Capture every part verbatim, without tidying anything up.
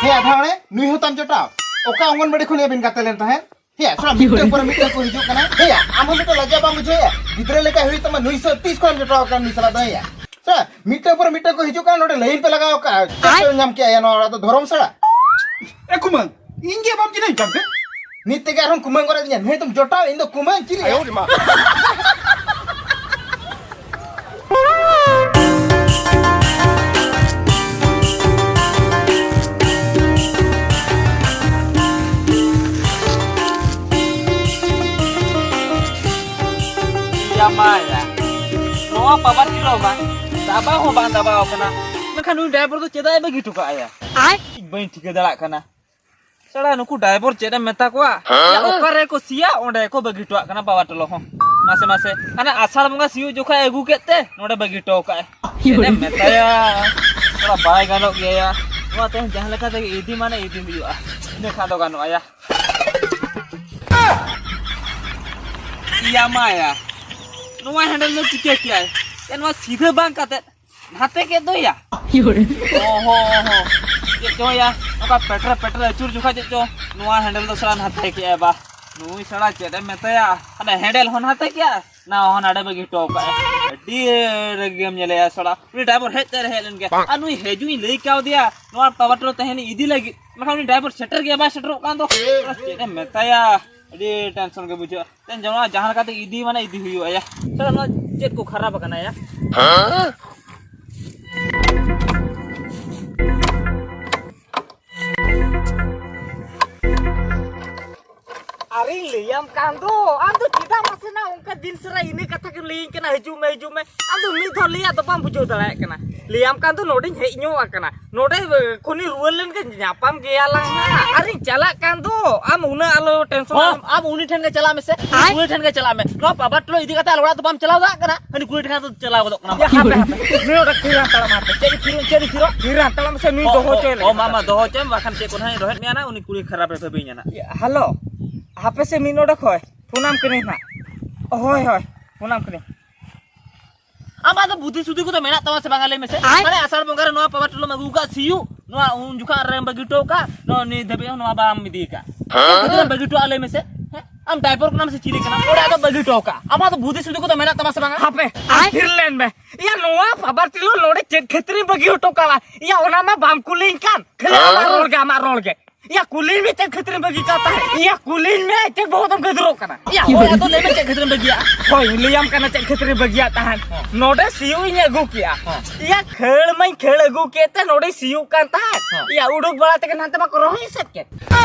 ᱦᱮᱸ, ᱟᱫᱷᱟ ᱦᱚᱲᱮ, ᱱᱩᱭ ᱦᱚᱸ ᱛᱟᱢ ᱡᱚᱴᱟᱣ? ᱚᱠᱟ ᱚᱝᱜᱚᱱᱵᱟᱲᱤ ᱠᱷᱚᱱ ᱭᱟ ᱵᱤᱱ ᱜᱟᱛᱮ ᱞᱮᱱ ᱛᱟᱦᱮᱸᱫ? ᱦᱮᱸ, ᱥᱟᱞᱟ, ᱢᱤᱫᱴᱟᱝ ᱯᱚᱨᱮ ᱢᱤᱫᱴᱟᱝ ᱠᱚ ᱦᱤᱡᱩᱜ ᱠᱟᱱᱟ᱾ ᱦᱮᱸ, ᱟᱢ ᱦᱚᱸ ᱢᱤᱫᱴᱟᱝ ᱞᱟᱡᱟ ᱵᱟᱢ ᱵᱩᱡᱷᱟᱹᱣᱮᱫᱼᱟ? ᱜᱤᱫᱽᱨᱟᱹ ᱞᱮᱠᱟ ᱦᱩᱭᱩᱜ ᱛᱟᱢᱟ, ᱱᱩᱭ ᱥᱟᱶ ᱛᱤᱥ ᱠᱷᱚᱱᱮᱢ ᱡᱚᱴᱟᱣ ᱟᱠᱟᱱᱟ ᱱᱩᱭ ᱥᱟᱞᱟᱜ ᱫᱚ? ᱦᱮᱸ, ᱥᱟᱞᱟ, ᱢᱤᱫᱴᱟᱝ ᱯᱚᱨᱮ ᱢᱤᱫᱴᱟᱝ ᱠᱚ ᱦᱤᱡᱩᱜ ᱠᱟᱱᱟ, ᱱᱚᱰᱮ ᱞᱟᱭᱤᱱ ᱯᱮ ᱞᱟᱜᱟᱣ ᱠᱟᱜᱼᱟ᱾ ᱪᱮᱫ ᱯᱮ ᱧᱟᱢ ᱠᱮᱜᱼᱟ ᱭᱟ ᱱᱚᱣᱟ ᱚᱲᱟᱜ ᱫᱚ? ᱫᱷᱚᱨᱚᱢ ᱥᱟᱲᱟ? ᱮ ᱠᱩᱢᱟᱹᱝ, ᱤᱧ ᱜᱮ ᱵᱟᱢ ᱪᱤᱱᱦᱟᱹᱣᱤᱧ ᱠᱟᱱ ᱛᱮ? ᱱᱤᱛ ᱛᱮᱜᱮ ᱟᱨᱦᱚᱸ ᱠᱩᱢᱟᱹᱝ ᱜᱚᱨᱮᱫ ᱫᱤᱧᱟ᱾ ᱱᱩᱭ ᱫᱚᱢ ᱡᱚᱴᱟᱣ, ᱤᱧ ᱫᱚ ᱠᱩᱢᱟᱹᱝ ᱪᱤᱞᱤ? ᱭᱟ ᱢᱟᱭᱟ, ᱱᱚᱣᱟ ᱯᱟᱣᱟᱨ ᱴᱤᱞᱟᱨ ᱢᱟ ᱫᱟᱵᱟᱣ ᱦᱚᱸ ᱵᱟᱝ ᱫᱟᱵᱟᱣ ᱠᱟᱱᱟ, ᱢᱮᱱᱠᱷᱟᱱ ᱱᱩᱭ ᱰᱨᱟᱭᱵᱷᱟᱨ ᱫᱚ ᱪᱮᱫᱟᱜ ᱮ ᱵᱟᱹᱜᱤ ᱦᱚᱴᱚ ᱠᱟᱜᱼᱟ ᱭᱟ? ᱤᱧ ᱵᱟᱹᱧ ᱴᱷᱤᱠᱟᱹ ᱫᱟᱲᱮᱭᱟᱜ ᱠᱟᱱᱟ᱾ ᱥᱟᱞᱟ, ᱱᱩᱠᱩ ᱰᱨᱟᱭᱵᱷᱟᱨ ᱪᱮᱫ ᱮᱢ ᱢᱮᱛᱟ ᱠᱚᱣᱟ? ᱭᱟ, ᱚᱠᱟ ᱨᱮᱠᱚ ᱥᱤᱭᱟ, ᱚᱸᱰᱮ ᱠᱚ ᱵᱟᱹᱜᱤ ᱦᱚᱴᱚᱣᱟᱜ ᱠᱟᱱᱟ ᱯᱟᱣᱟᱨ ᱴᱤᱞᱟᱨ ᱦᱚᱸ᱾ ᱢᱟᱥᱮ, ᱢᱟᱥᱮ, ᱦᱟᱱᱮ ᱟᱥᱟᱲ ᱵᱚᱸᱜᱟ ᱥᱤᱭᱳᱜ ᱡᱚᱠᱷᱟᱡ ᱟᱹᱜᱩ ᱠᱮᱫ ᱛᱮ ᱱᱚᱰᱮ ᱵᱟᱹᱜᱤ ᱦᱚᱴᱚ ᱠᱟᱜᱼᱟᱭ᱾ ᱪᱮᱫ ᱮᱢ ᱢᱮᱛᱟᱭᱟ? ᱛᱷᱚᱲᱟ ᱵᱟᱭ ᱜᱟᱱᱚᱜ ᱜᱮᱭᱟ᱾ ᱱᱚᱣᱟ ᱛᱮᱦᱚᱸ ᱡᱟᱦᱟᱸ ᱞᱮᱠᱟ ᱛᱮᱜᱮ ᱤᱫᱤ ᱢᱟᱱᱮ ᱤᱫᱤ ᱦᱩᱭᱩᱜᱼᱟ, ᱤᱱᱟᱹ ᱠᱷᱟᱱ ᱫᱚ ᱜᱟᱱᱚᱜᱼᱟ ᱭᱟ᱾ ᱤᱭᱟ ᱢᱟᱭᱟ, ᱱᱚᱣᱟ ᱦᱮᱱᱰᱮᱞ ᱫᱚ ᱪᱤᱠᱟᱹ ᱠᱮᱜᱼᱟᱭ? ᱮ, ᱱᱚᱣᱟ ᱥᱤᱫᱷᱟᱹ ᱵᱟᱝ ᱠᱟᱛᱮ ᱱᱟᱛᱮ ᱠᱮᱫ ᱫᱚ ᱭᱟ᱾ ᱚ ᱦᱚ, ᱚ ᱦᱚ᱾ ᱪᱮᱫ ᱪᱚ ᱭᱟ, ᱱᱚᱝᱠᱟ ᱯᱮᱴᱨᱮ ᱯᱮᱴᱨᱮ ᱟᱹᱪᱩᱨ ᱡᱚᱠᱷᱟᱡ ᱪᱮᱫ ᱪᱚ ᱱᱚᱣᱟ ᱦᱮᱱᱰᱮᱞ ᱫᱚ ᱥᱟᱞᱟ ᱱᱟᱛᱮ ᱠᱮᱜᱼᱟᱭ ᱵᱟ᱾ ᱱᱩᱭ ᱥᱟᱞᱟ ᱪᱮᱫ ᱮᱢ ᱢᱮᱛᱟᱭᱟ? ᱦᱟᱱᱮ ᱦᱮᱱᱰᱮᱞ ᱦᱚᱸ ᱱᱟᱛᱮ ᱠᱮᱜᱼᱟ, ᱱᱟᱣᱟ ᱦᱚᱸ ᱱᱟᱰᱮ ᱵᱟᱹᱜᱤ ᱦᱚᱴᱚ ᱠᱟᱜᱼᱟ᱾ ᱟᱹᱰᱤ ᱨᱟᱹᱜᱤ ᱜᱮᱢ ᱧᱮᱞᱮᱭᱟ ᱥᱟᱞᱟ᱾ ᱩᱱᱤ ᱰᱨᱟᱭᱵᱷᱟᱨ ᱦᱮᱡ ᱛᱮ ᱨᱮ ᱦᱮᱡ ᱞᱮᱱ ᱜᱮ᱾ ᱟᱨ ᱱᱩᱭ ᱦᱤᱡᱩᱜ ᱤᱧ ᱞᱟᱹᱭ ᱠᱟᱣᱫᱮᱭᱟ, ᱱᱚᱣᱟ ᱯᱟᱣᱟᱨ ᱴᱤᱞᱟᱨ ᱛᱟᱦᱮᱱ ᱤᱫᱤ ᱞᱟᱹᱜᱤᱫ, ᱢᱮᱱᱠᱷᱟᱱ ᱩᱱᱤ ᱰᱨᱟᱭᱵᱷᱟᱨ ᱥᱮᱴᱮᱨ ᱜᱮ ᱵᱟᱭ ᱥᱮᱴᱮᱨᱚᱜ ᱠᱟᱱ ᱫᱚ᱾ ᱪᱮᱫ ᱮᱢ ᱢᱮᱛᱟᱭᱟ? ᱟᱹᱰᱤ ᱴᱮᱱᱥᱚᱱ ᱜᱮ ᱵᱩᱡᱷᱟᱹᱜᱼᱟ᱾ ᱛᱮᱦᱮᱧ ᱡᱟᱦᱟᱸ ᱞᱮᱠᱟ ᱛᱮ ᱤᱫᱤ ᱢᱟᱱᱮ ᱤᱫᱤ ᱦᱩᱭᱩᱜᱼᱟ ᱭᱟ᱾ ᱥᱟᱞᱟ, ᱱᱚᱣᱟ ᱪᱮᱫ ᱠᱚ ᱠᱷᱟᱨᱟᱯ ᱟᱠᱟᱱᱟ ᱭᱟ? ᱟᱨᱤᱧ ᱞᱟᱹᱭᱟᱢ ᱠᱟᱱ ᱫᱚ, ᱟᱢ ᱫᱚ ᱪᱮᱫᱟᱜ ᱢᱟᱥᱮ ᱱᱟ ᱚᱱᱠᱟ ᱫᱤᱱ ᱥᱟᱨᱟ ᱤᱱᱟᱹ ᱠᱟᱛᱷᱟ ᱜᱮᱢ ᱞᱟᱹᱭᱟᱹᱧ ᱠᱟᱱᱟ, "ᱦᱤᱡᱩᱜ ᱢᱮ, ᱦᱤᱡᱩᱜ ᱢᱮ"? ᱟᱢ ᱫᱚ ᱢᱤᱫ ᱫᱷᱟᱣ ᱞᱟᱹᱭᱟᱜ ᱫᱚ ᱵᱟᱢ ᱵᱩᱡᱷᱟᱹᱣ ᱫᱟᱲᱮᱭᱟᱜ ᱠᱟᱱᱟ᱾ ᱞᱟᱹᱭᱟᱢ ᱠᱟᱱ ᱫᱚ ᱱᱚᱰᱮᱧ ᱦᱮᱡ ᱧᱚᱜ ᱟᱠᱟᱱᱟ, ᱱᱚᱰᱮ, ᱮ, ᱠᱷᱚᱱᱤᱧ ᱨᱩᱣᱟᱹᱲ ᱞᱮᱱ ᱜᱮ ᱧᱟᱯᱟᱢ ᱜᱮᱭᱟ ᱞᱟᱝ ᱦᱟᱸᱜ᱾ ᱟᱨᱤᱧ ᱪᱟᱞᱟᱜ ᱠᱟᱱ ᱫᱚ, ᱟᱢ ᱩᱱᱟᱹᱜ ᱟᱞᱚ ᱴᱮᱱᱥᱚᱱ ᱦᱚᱸ, ᱟᱢ᱾ ᱟᱢ ᱩᱱᱤ ᱴᱷᱮᱱ ᱜᱮ ᱪᱟᱞᱟᱜ ᱢᱮᱥᱮ, ᱩᱱᱤ ᱠᱩᱲᱤ ᱴᱷᱮᱱ ᱜᱮ ᱪᱟᱞᱟᱜ ᱢᱮ᱾ ᱱᱚᱣᱟ ᱯᱟᱣᱟᱨ ᱴᱤᱞᱟᱨ ᱤᱫᱤ ᱠᱟᱛᱮ ᱟᱞᱮ ᱚᱲᱟᱜ ᱫᱚ ᱵᱟᱢ ᱪᱟᱞᱟᱣ ᱫᱟᱲᱮᱭᱟᱜ ᱠᱟᱱᱟ, ᱦᱟᱹᱱᱤ ᱠᱩᱲᱤ ᱴᱷᱮᱱ ᱫᱚ ᱪᱟᱞᱟᱣ ᱜᱚᱫᱚᱜ ᱠᱟᱱᱟ᱾ ᱭᱟ, ᱦᱟᱯᱮ, ᱦᱟᱯᱮ, ᱱᱩᱭ ᱚᱸᱰᱮ ᱛᱷᱤᱨ ᱦᱟᱛᱟᱲ ᱢᱮ, ᱦᱟᱯᱮ, ᱪᱮᱫ ᱮ ᱛᱷᱤᱨᱚᱜ, ᱪᱮᱫ ᱮ ᱛᱷᱤᱨᱚᱜ? ᱛᱷᱤᱨ ᱦᱟᱛᱟᱲ ᱢᱮᱥᱮ, ᱱᱩᱭ ᱚ, ᱫᱚᱦᱚ ᱚ, ᱦᱚᱪᱚᱭ ᱚ, ᱞᱟᱹᱜᱤᱫ ᱢᱟ, ᱢᱟ, ᱦᱟᱯᱮ᱾ ᱫᱚᱦᱚ ᱦᱚᱪᱚᱭ ᱢᱮ, ᱵᱟᱠᱷᱟᱱ ᱪᱮᱫ ᱠᱚ ᱱᱟᱦᱟᱜ ᱤᱧ ᱨᱚᱦᱮᱫ ᱢᱮᱭᱟ ᱱᱟᱦᱟᱜ, ᱩᱱᱤ ᱠᱩᱲᱤ ᱠᱷᱟᱨᱟᱯ ᱮ ᱵᱷᱟᱹᱵᱤᱧᱟ ᱱᱟᱦᱟᱜ᱾ ᱭᱟ, ᱦᱮᱞᱳ, ᱦᱟᱯᱮ ᱥᱮ ᱢᱤᱫ ᱱᱚᱰᱮ ᱠᱷᱚᱡ ᱯᱷᱳᱱᱟᱢ ᱠᱟᱹᱱᱟᱹᱧ ᱱᱟᱦᱟᱜ᱾ ᱦᱳᱭ, ᱦᱳᱭ, ᱯᱷᱳᱱᱟᱢ ᱠᱟᱹᱱᱟᱹᱧ᱾ ᱟᱢᱟᱜ ᱫᱚ ᱵᱩᱫᱷᱤ ᱥᱩᱫᱷᱤ ᱠᱚᱫᱚ ᱢᱮᱱᱟᱜ ᱛᱟᱢᱟ ᱥᱮ ᱵᱟᱝᱟ, ᱞᱟᱹᱭ ᱢᱮᱥᱮ? ᱟᱭ᱾ ᱢᱟᱱᱮ, ᱟᱥᱟᱲ ᱵᱚᱸᱜᱟ ᱨᱮ ᱱᱚᱣᱟ ᱯᱟᱣᱟᱨ ᱴᱤᱞᱟᱹᱢ ᱟᱹᱜᱩ ᱟᱠᱟᱫ ᱥᱤᱭᱩᱜ, ᱱᱚᱣᱟ ᱩᱱ ᱡᱚᱠᱷᱟᱜ ᱨᱮᱢ ᱵᱟᱹᱜᱤ ᱦᱚᱴᱚ ᱟᱠᱟᱫ, ᱱᱚᱣᱟ ᱱᱤᱛ ᱫᱷᱟᱹᱵᱤᱡ ᱦᱚᱸ ᱱᱚᱣᱟ ᱵᱟᱢ ᱤᱫᱤ ᱟᱠᱟᱫ᱾ ᱦᱮᱸ? ᱪᱮᱫ ᱠᱷᱟᱹᱛᱤᱨ ᱮᱢ ᱵᱟᱹᱜᱤ ᱦᱚᱴᱚ ᱟᱜᱼᱟ, ᱞᱟᱹᱭ ᱢᱮᱥᱮ? ᱦᱮᱸ? ᱟᱢ ᱰᱟᱭᱵᱚᱨ ᱠᱟᱱᱟᱢ ᱥᱮ ᱪᱤᱞᱤ ᱠᱟᱱᱟᱢ? ᱚᱲᱟᱜ ᱫᱚ ᱵᱟᱹᱜᱤ ᱦᱚᱴᱚ ᱠᱟᱜᱼᱟ᱾ ᱟᱢᱟᱜ ᱫᱚ ᱵᱩᱫᱷᱤ ᱥᱩᱫᱷᱤ ᱠᱚᱫᱚ ᱢᱮᱱᱟᱜ ᱛᱟᱢᱟ ᱥᱮ ᱵᱟᱝᱟ? ᱦᱟᱯᱮ, ᱟᱭ᱾ ᱟᱨ ᱛᱷᱤᱨ ᱞᱮᱱ ᱢᱮ᱾ ᱤᱭᱟ, ᱱᱚᱣᱟ ᱯᱟᱣᱟᱨ ᱴᱤᱞᱟᱹ ᱱᱚᱰᱮ ᱪᱮᱫ ᱠᱷᱟᱹᱛᱤᱨᱤᱧ ᱵᱟᱹᱜᱤ ᱦᱚᱴᱚ ᱠᱟᱜᱼᱟ? ᱤᱭᱟ, ᱚᱱᱟ ᱢᱟ ᱵᱟᱢ ᱠᱩᱞᱤᱧ ᱠᱟᱱ᱾ ᱠᱷᱟᱹᱞᱤ ᱟᱢᱟᱜ ᱨᱚᱲ ᱜᱮ, ᱟᱢᱟᱜ ᱨᱚᱲ ᱜᱮ᱾ ᱤᱭᱟ, ᱠᱩᱞᱤᱧ ᱢᱮ, ᱪᱮᱫ ᱠᱷᱟᱹᱛᱤᱨᱮᱢ ᱵᱟᱹᱜᱤ ᱠᱟᱜ ᱛᱟᱦᱮᱸᱫ? ᱤᱭᱟ, ᱠᱩᱞᱤᱧ ᱢᱮ, ᱪᱮᱫ ᱵᱚᱦᱚᱜ ᱫᱚᱢ ᱜᱟᱹᱫᱨᱚᱜ ᱠᱟᱱᱟ? ᱤᱭᱟ, ᱦᱳᱭ, ᱟᱫᱚ ᱞᱟᱹᱭ ᱢᱮ, ᱪᱮᱫ ᱠᱷᱟᱹᱛᱤᱨᱮᱢ ᱵᱟᱹᱜᱤᱭᱟᱜᱼᱟ? ᱦᱳᱭ, ᱞᱟᱹᱭᱟᱢ ᱠᱟᱱᱟ, ᱪᱮᱫ ᱠᱷᱟᱹᱛᱤᱨᱮᱢ ᱵᱟᱹᱜᱤᱭᱟᱜ ᱛᱟᱦᱮᱸᱫ᱾ ᱦᱮᱸ᱾ ᱱᱚᱰᱮ ᱥᱤᱭᱳᱜ ᱤᱧ ᱟᱹᱜᱩ ᱠᱮᱜᱼᱟ᱾ ᱦᱮᱸ᱾ ᱤᱭᱟ, ᱠᱷᱟᱹᱲ ᱢᱟᱧ ᱠᱷᱟᱹᱲ ᱟᱹᱜᱩ ᱠᱮᱫ ᱛᱮ, ᱱᱚᱰᱮ ᱥᱤᱭᱳᱜ ᱠᱟᱱ ᱛᱟᱦᱮᱸᱫ᱾ ᱦᱮᱸ᱾ ᱤᱭᱟ, ᱩᱰᱩᱠ ᱵᱟᱲᱟ ᱛᱮᱜᱮ ᱱᱟᱱᱛᱮ ᱢᱟ ᱠᱚ ᱨᱚᱦᱚᱭ ᱮᱥᱮᱫ ᱠᱮᱫ᱾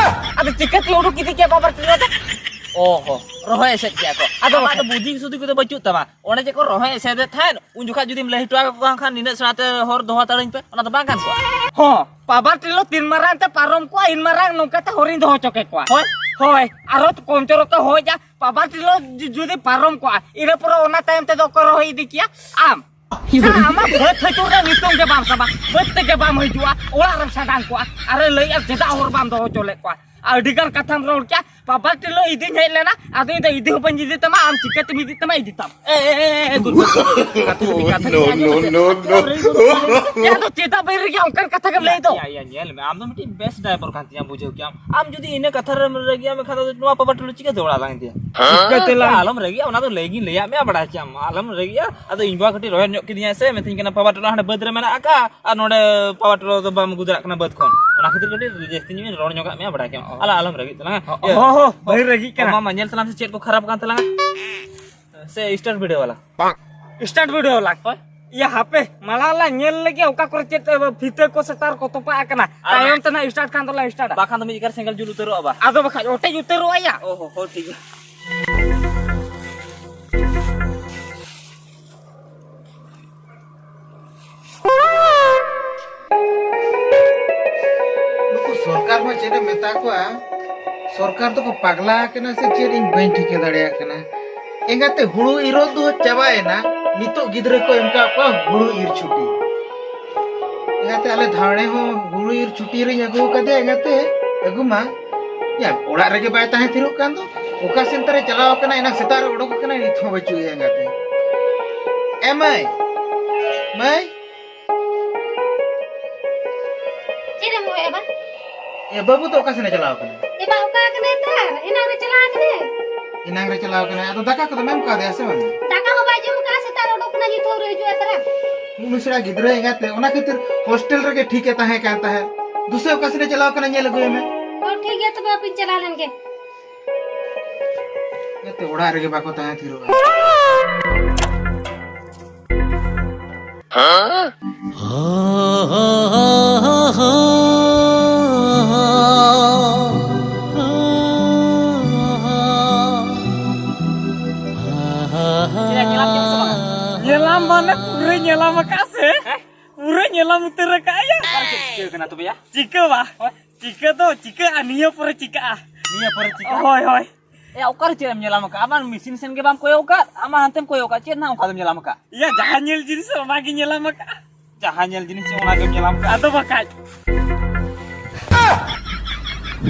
ᱟᱫᱚ ᱪᱤᱠᱟᱹᱛᱮ ᱩᱰᱩᱠ ᱤᱫᱤ ᱠᱮᱫ ᱵᱟᱵᱟ ᱴᱤᱞᱟᱹ ᱫᱚ? ᱚ ᱦᱚ, ᱨᱚᱦᱚᱭ ᱮᱥᱮᱫ ᱠᱮᱜᱼᱟ ᱠᱚ᱾ ᱟᱫᱚ ᱟᱢᱟᱜ ᱫᱚ ᱵᱟᱠᱷᱟᱡ᱾ ᱵᱩᱫᱷᱤ ᱥᱩᱫᱷᱤ ᱠᱚᱫᱚ ᱵᱟᱹᱪᱩᱜ ᱛᱟᱢᱟ᱾ ᱚᱱᱮ ᱡᱮ ᱠᱚ ᱨᱚᱦᱚᱭ ᱮᱥᱮᱫᱮᱫ ᱛᱟᱦᱮᱸᱫ, ᱩᱱ ᱡᱚᱠᱷᱟᱡ ᱡᱩᱫᱤᱢ ᱞᱟᱹᱭ ᱦᱚᱴᱚ ᱟᱠᱚ ᱠᱟᱱ ᱠᱷᱟᱱ, "ᱱᱤᱱᱟᱹᱜ ᱥᱮᱬᱟ ᱛᱮ ᱦᱚᱨ ᱫᱚᱦᱚ ᱦᱟᱛᱟᱲᱟᱹᱧ ᱯᱮ", ᱚᱱᱟ ᱫᱚ ᱵᱟᱝ ᱜᱟᱱ ᱠᱚᱜᱼᱟ? ᱦᱚᱸ, ᱯᱟᱣᱟᱨ ᱴᱤᱞᱟᱹ ᱛᱤᱱ ᱢᱟᱨᱟᱝ ᱛᱮ ᱯᱟᱨᱚᱢ ᱠᱚᱜᱼᱟ, ᱤᱱ ᱢᱟᱨᱟᱝ ᱱᱚᱝᱠᱟ ᱛᱮ ᱦᱚᱨᱤᱧ ᱫᱚᱦᱚ ᱦᱚᱪᱚ ᱠᱮ ᱠᱚᱣᱟ᱾ ᱦᱳᱭ᱾ ᱦᱳᱭ, ᱟᱨᱚ ᱠᱚᱢ ᱪᱚᱨᱚᱠ ᱛᱮ ᱦᱚᱭ ᱡᱟ, ᱯᱟᱣᱟᱨ ᱴᱤᱞᱟᱹ ᱡᱩ-, ᱡᱩᱫᱤ ᱯᱟᱨᱚᱢ ᱠᱚᱜᱼᱟ, ᱤᱱᱟᱹ ᱯᱚᱨᱮ ᱚᱱᱟ ᱛᱟᱭᱚᱢ ᱛᱮᱫᱚ ᱚᱠᱚᱭ ᱨᱚᱦᱚᱭ ᱤᱫᱤ ᱠᱮᱭᱟ? ᱟᱢ᱾ ᱥᱟ, ᱟᱢᱟᱜ ᱵᱟᱹᱫᱽ ᱦᱟᱹᱪᱩᱨ ᱨᱮ ᱱᱤᱛᱚᱝ ᱜᱮ ᱵᱟᱢ ᱥᱟᱵᱟ, ᱵᱟᱹᱫᱽ ᱛᱮᱜᱮ ᱵᱟᱢ ᱦᱤᱡᱩᱜᱼᱟ, ᱚᱲᱟᱜ ᱨᱮᱢ ᱥᱟᱰᱟᱝ ᱠᱚᱜᱼᱟ᱾ ᱟᱨᱮ ᱞᱟᱹᱭᱮᱫᱼᱟ, ᱪᱮᱫᱟᱜ ᱦᱚᱨ ᱵᱟᱢ ᱫᱚᱦᱚ ᱦᱚᱪᱚ ᱞᱮᱫ ᱠᱚᱣᱟ? ᱟᱹᱰᱤ ᱜᱟᱱ ᱠᱟᱛᱷᱟᱢ ᱨᱚᱲ ᱠᱮᱜᱼᱟ, ᱯᱟᱣᱟᱨ ᱴᱤᱞᱟᱹ ᱤᱫᱤᱧ ᱦᱮᱡ ᱞᱮᱱᱟ, ᱟᱫᱚ ᱤᱧ ᱫᱚ ᱤᱫᱤ ᱦᱚᱸ ᱵᱟᱹᱧ ᱤᱫᱤ ᱛᱟᱢᱟ, ᱟᱢ ᱪᱤᱠᱟᱹᱛᱮᱢ ᱤᱫᱤ ᱛᱟᱢᱟ? ᱤᱫᱤ ᱛᱟᱢ᱾ ᱮ, ᱮ, ᱮ, ᱮ, ᱫᱩᱨ, ᱫᱩᱨ, ᱫᱩᱨ, ᱠᱟᱛᱷᱟ ᱫᱚ ᱠᱟᱛᱷᱟ ᱫᱚ ᱟᱸᱡᱚᱢ ᱢᱮᱥᱮ᱾ ᱱᱚ, ᱱᱚ, ᱱᱚ᱾ ᱭᱟ, ᱟᱫᱚ ᱪᱮᱫᱟᱜ ᱵᱟᱹᱧ ᱨᱟᱹᱜᱤᱜᱼᱟ? ᱚᱱᱠᱟᱱ ᱠᱟᱛᱷᱟ ᱜᱮᱢ ᱞᱟᱹᱭ ᱫᱚ᱾ ᱭᱟ, ᱭᱟ, ᱧᱮᱞ ᱢᱮ, ᱟᱢ ᱫᱚ ᱢᱤᱫᱴᱤᱡ ᱵᱮᱥ ᱰᱨᱟᱭᱵᱷᱟᱨ ᱠᱟᱱ ᱛᱤᱧᱟᱢ, ᱵᱩᱡᱷᱟᱹᱣ ᱠᱮᱜᱼᱟᱢ᱾ ᱟᱢ ᱡᱩᱫᱤ ᱤᱱᱟᱹ ᱠᱟᱛᱷᱟ ᱨᱮᱢ ᱨᱟᱹᱜᱤᱜᱼᱟ, ᱢᱮᱱᱠᱷᱟᱱ ᱫᱚ ᱱᱚᱣᱟ ᱯᱟᱣᱟᱨ ᱴᱤᱞᱟᱹ ᱪᱤᱠᱟᱹᱛᱮ ᱚᱲᱟᱜ ᱞᱟᱝ ᱤᱫᱤᱭᱟ? ᱪᱤᱠᱟᱹᱛᱮ ᱞᱟᱝ ᱟᱞᱚᱢ ᱨᱟᱹᱜᱤᱜᱼᱟ, ᱚᱱᱟ ᱫᱚ ᱞᱟᱹᱭ ᱜᱤᱧ ᱞᱟᱹᱭᱟᱫ ᱢᱮᱭᱟ, ᱵᱟᱲᱟᱭ ᱠᱮᱜᱼᱟᱢ, ᱟᱞᱚᱢ ᱨᱟᱹᱜᱤᱜᱼᱟ᱾ ᱟᱫᱚ ᱤᱧ ᱵᱟ ᱠᱟᱹᱴᱤᱡ ᱨᱚᱦᱮᱫ ᱧᱚᱜ ᱠᱤᱫᱤᱧᱟᱭ ᱥᱮ, ᱢᱮᱛᱟᱹᱧ ᱠᱟᱱᱟ, "ᱯᱟᱣᱟᱨ ᱴᱤᱞᱟᱹ ᱦᱟᱸᱰᱮ ᱵᱟᱹᱫᱽ ᱨᱮ ᱢᱮᱱᱟᱜ ᱟᱠᱟᱫᱼᱟ, ᱟᱨ ᱱᱚᱰᱮ ᱯᱟᱣᱟᱨ ᱴᱤᱞᱟᱹ ᱫᱚ ᱵᱟᱢ ᱟᱹᱜᱩ ᱫᱟᱲᱮᱭᱟᱜ ᱠᱟᱱᱟ ᱵᱟᱹᱫᱽ ᱠᱷᱚᱱ᱾" ᱚᱱᱟ ᱠᱷᱟᱹᱛᱤᱨ ᱠᱟᱹᱴᱤᱡ ᱡᱟᱹᱥᱛᱤ ᱧᱚᱜ ᱤᱧ ᱨᱚᱲ ᱧᱚᱜᱟᱜ ᱢᱮᱭᱟ, ᱵᱟᱲᱟᱭ ᱠᱮᱜᱼᱟᱢ᱾ ᱟᱞᱚ, ᱟᱞᱚᱢ ᱨᱟᱹᱜᱤᱜ ᱛᱟᱞᱟᱝᱟ᱾ ᱦᱚᱸ, ᱤᱭᱟᱹ, ᱦᱚᱸ, ᱦᱚᱸ, ᱵᱟᱹᱧ ᱨᱟᱹᱜᱤᱜ ᱠᱟᱱᱟ᱾ ᱢᱟᱢᱟ, ᱧᱮᱞ ᱛᱟᱞᱟᱝ ᱥᱮ ᱪᱮᱫ ᱠᱚ ᱠᱷᱟᱨᱟᱯ ᱠᱟᱱ ᱛᱟᱞᱟᱝᱟ? ᱥᱮ start video ᱵᱟᱞᱟ? Start video ᱵᱟᱞᱟ? ᱦᱳᱭ᱾ ᱤᱭᱟᱹ, ᱦᱟᱯᱮ, ᱢᱟᱲᱟᱝ ᱞᱟᱝ ᱧᱮᱞ ᱞᱮᱜᱮ ᱚᱠᱟ ᱠᱚᱨᱮ ᱪᱮᱫ, ᱮ, ᱯᱷᱤᱛᱟᱹ ᱠᱚ ᱥᱮ ᱛᱟᱨ ᱠᱚ ᱛᱚᱯᱟᱜ ᱟᱠᱟᱱᱟ᱾ ᱟᱫᱚ ᱛᱟᱭᱚᱢ ᱛᱮ ᱱᱟᱜ start ᱠᱷᱟᱱ ᱫᱚᱞᱟᱝ start-ᱟ᱾ ᱵᱟᱠᱷᱟᱱ ᱫᱚ ᱢᱤᱫ ᱡᱟᱭᱜᱟ ᱨᱮ ᱥᱮᱸᱜᱮᱞ ᱡᱩᱞ ᱩᱛᱟᱹᱨᱚᱜᱼᱟ ᱵᱟ᱾ ᱟᱫᱚ ᱵᱟᱠᱷᱟᱡ ᱚᱴᱮᱡ ᱩᱛᱟᱹᱨᱚᱜᱼᱟ ᱭᱟ᱾ ᱚ ᱦᱚ, ᱦᱚ, ᱴᱷᱤᱠ ᱜᱮᱭᱟ᱾ ᱱᱩᱠᱩ ᱥᱚᱨᱠᱟᱨ ᱦᱚᱸ ᱪᱮᱫ ᱮᱢ ᱢᱮᱛᱟ ᱠᱚᱣᱟ, ᱥᱚᱨᱠᱟᱨ ᱫᱚᱠᱚ ᱯᱟᱜᱽᱞᱟ ᱟᱠᱟᱱᱟ ᱥᱮ ᱪᱮᱫ, ᱤᱧ ᱵᱟᱹᱧ ᱴᱷᱤᱠᱟᱹ ᱫᱟᱲᱮᱭᱟᱜ ᱠᱟᱱᱟ᱾ ᱮᱸᱜᱟᱛᱮ, ᱦᱩᱲᱩ ᱤᱨᱚᱜ ᱫᱚ ᱪᱟᱵᱟᱭᱮᱱᱟ, ᱱᱤᱛᱚᱜ ᱜᱤᱫᱽᱨᱟᱹ ᱠᱚ ᱮᱢ ᱠᱟᱜ ᱠᱚᱣᱟ ᱦᱩᱲᱩ ᱤᱨ ᱪᱷᱩᱴᱤ᱾ ᱮᱸᱜᱟᱛᱮ, ᱟᱞᱮ ᱫᱷᱟᱣᱲᱮ ᱦᱚᱸ ᱦᱩᱲᱩ ᱤᱨ ᱪᱷᱩᱴᱤ ᱨᱤᱧ ᱟᱹᱜᱩ ᱟᱠᱟᱫᱮᱭᱟ ᱮᱸᱜᱟᱛᱮ, ᱟᱹᱜᱩ ᱢᱟ᱾ ᱭᱟ, ᱚᱲᱟᱜ ᱨᱮᱜᱮ ᱵᱟᱭ ᱛᱟᱦᱮᱸ ᱛᱷᱤᱨᱚᱜ ᱠᱟᱱ ᱫᱚ᱾ ᱚᱠᱟ ᱥᱮᱱ ᱛᱟᱨᱮ ᱪᱟᱞᱟᱣ ᱟᱠᱟᱱᱟ, ᱮᱱᱟᱝ ᱥᱮᱛᱟᱜ ᱨᱮ ᱚᱰᱚᱠ ᱟᱠᱟᱱᱟᱭ, ᱱᱤᱛ ᱦᱚᱸ ᱵᱟᱹᱪᱩᱜ ᱮᱭᱟ ᱮᱸᱜᱟᱛᱮ᱾ ᱮ ᱢᱟᱹᱭ, ᱢᱟᱹᱭ᱾ ᱪᱮᱫ ᱮᱢ ᱦᱚᱦᱚᱭᱮᱫᱼᱟ ᱵᱟ? ᱮ ᱵᱟᱹᱵᱩ ᱫᱚ ᱚᱠᱟ ᱥᱮᱱᱮ ᱪᱟᱞᱟᱣ ᱠᱟᱱᱟ? ᱮ ᱵᱟ, ᱚᱠᱟ ᱠᱟᱱᱟᱭ ᱛᱟᱨ? ᱮᱱᱟᱝ ᱨᱮ ᱪᱟᱞᱟᱣ ᱠᱟᱱᱟᱭ᱾ ᱮᱱᱟᱝ ᱨᱮ ᱪᱟᱞᱟᱣ ᱠᱟᱱᱟᱭ, ᱟᱫᱚ ᱫᱟᱠᱟ ᱠᱚᱫᱚ ᱮᱢ ᱠᱟᱣᱫᱮᱭᱟ ᱥᱮ ᱵᱟᱝ? ᱫᱟᱠᱟ ᱦᱚᱸ ᱵᱟᱭ ᱡᱚᱢ ᱠᱟᱜᱼᱟ, ᱥᱮᱛᱟᱜ ᱨᱮ ᱩᱰᱩᱠ ᱠᱟᱱᱟ, ᱱᱤᱛ ᱦᱚᱸ ᱟᱹᱣᱨᱤ ᱦᱤᱡᱩᱜᱼᱟ ᱛᱟᱨᱟ᱾ ᱩᱱᱩᱥᱲᱟ ᱜᱤᱫᱽᱨᱟᱹ ᱮᱸᱜᱟᱛ ᱛᱮ, ᱚᱱᱟ ᱠᱷᱟᱹᱛᱤᱨ ᱦᱳᱥᱴᱮᱞ ᱨᱮᱜᱮ ᱴᱷᱤᱠ ᱮ ᱛᱟᱦᱮᱸ ᱠᱟᱱ ᱛᱟᱦᱮᱸᱫ᱾ ᱫᱩᱥᱮ ᱚᱠᱟ ᱥᱮᱱᱮ ᱪᱟᱞᱟᱣ ᱠᱟᱱᱟ, ᱧᱮᱞ ᱟᱹᱜᱩᱭᱮ ᱢᱮ᱾ ᱦᱚᱸ, ᱴᱷᱤᱠ ᱜᱮᱭᱟ, ᱛᱚᱵᱮ ᱦᱟᱯᱮᱧ ᱪᱟᱞᱟᱣ ᱞᱮᱱ ᱜᱮ᱾ ᱡᱟᱛᱮ ᱚᱲᱟᱜ ᱨᱮᱜᱮ ᱵᱟᱠᱚ ᱛᱟᱦᱮᱸ ᱛᱷᱤᱨᱚᱜᱼᱟ᱾ ᱧᱮᱞᱟᱢ ᱠᱮᱫ ᱥᱮ ᱵᱟᱝ? ᱧᱮᱞᱟᱢ ᱢᱟᱱᱮ ᱯᱩᱨᱟᱹ ᱧᱮᱞᱟᱢ ᱟᱠᱟᱫ ᱥᱮ? ᱦᱮᱸ? ᱯᱩᱨᱟᱹ ᱧᱮᱞᱟᱢ ᱩᱛᱟᱹᱨ ᱟᱠᱟᱫ ᱭᱟ᱾ ᱚᱠᱟᱨᱮ ᱪᱮᱫ ᱪᱤᱠᱟᱹ ᱠᱟᱱᱟ ᱛᱚᱵᱮ ᱭᱟ? ᱪᱤᱠᱟᱹ ᱵᱟ᱾ ᱦᱳᱭ᱾ ᱪᱤᱠᱟᱹ ᱫᱚ ᱪᱤᱠᱟᱹᱜᱼᱟ, ᱱᱤᱭᱟᱹ ᱯᱚᱨᱮ ᱪᱤᱠᱟᱹᱜᱼᱟ᱾ ᱱᱤᱭᱟᱹ ᱯᱚᱨᱮ ᱪᱤᱠᱟᱹᱜᱼᱟ? ᱦᱳᱭ, ᱦᱳᱭ᱾ ᱮ, ᱚᱠᱟᱨᱮ ᱪᱮᱫ ᱮᱢ ᱧᱮᱞᱟᱢ ᱟᱠᱟᱫ? ᱟᱢᱟᱜ ᱢᱮᱥᱤᱱ ᱥᱮᱱ ᱜᱮ ᱵᱟᱢ ᱠᱚᱭᱚᱜ ᱟᱠᱟᱫ, ᱟᱢᱟᱜ ᱦᱟᱱᱛᱮᱢ ᱠᱚᱭᱚᱜ ᱟᱠᱟᱫ, ᱪᱮᱫ ᱱᱟᱜ ᱚᱱᱠᱟ ᱫᱚᱢ ᱧᱮᱞᱟᱢ ᱟᱠᱟᱫ? ᱭᱟ, ᱡᱟᱦᱟᱸ ᱧᱮᱞ ᱡᱤᱱᱤᱥ ᱚᱱᱟ ᱜᱮ ᱧᱮᱞᱟᱢ ᱟᱠᱟᱫ᱾ ᱡᱟᱦᱟᱸ ᱧᱮᱞ ᱡᱤᱱᱤᱥ ᱚᱱᱟ ᱜᱮᱢ ᱧᱮᱞᱟᱢ ᱟᱠᱟᱫ᱾ ᱟᱫᱚ ᱵᱟᱠᱷᱟᱡ᱾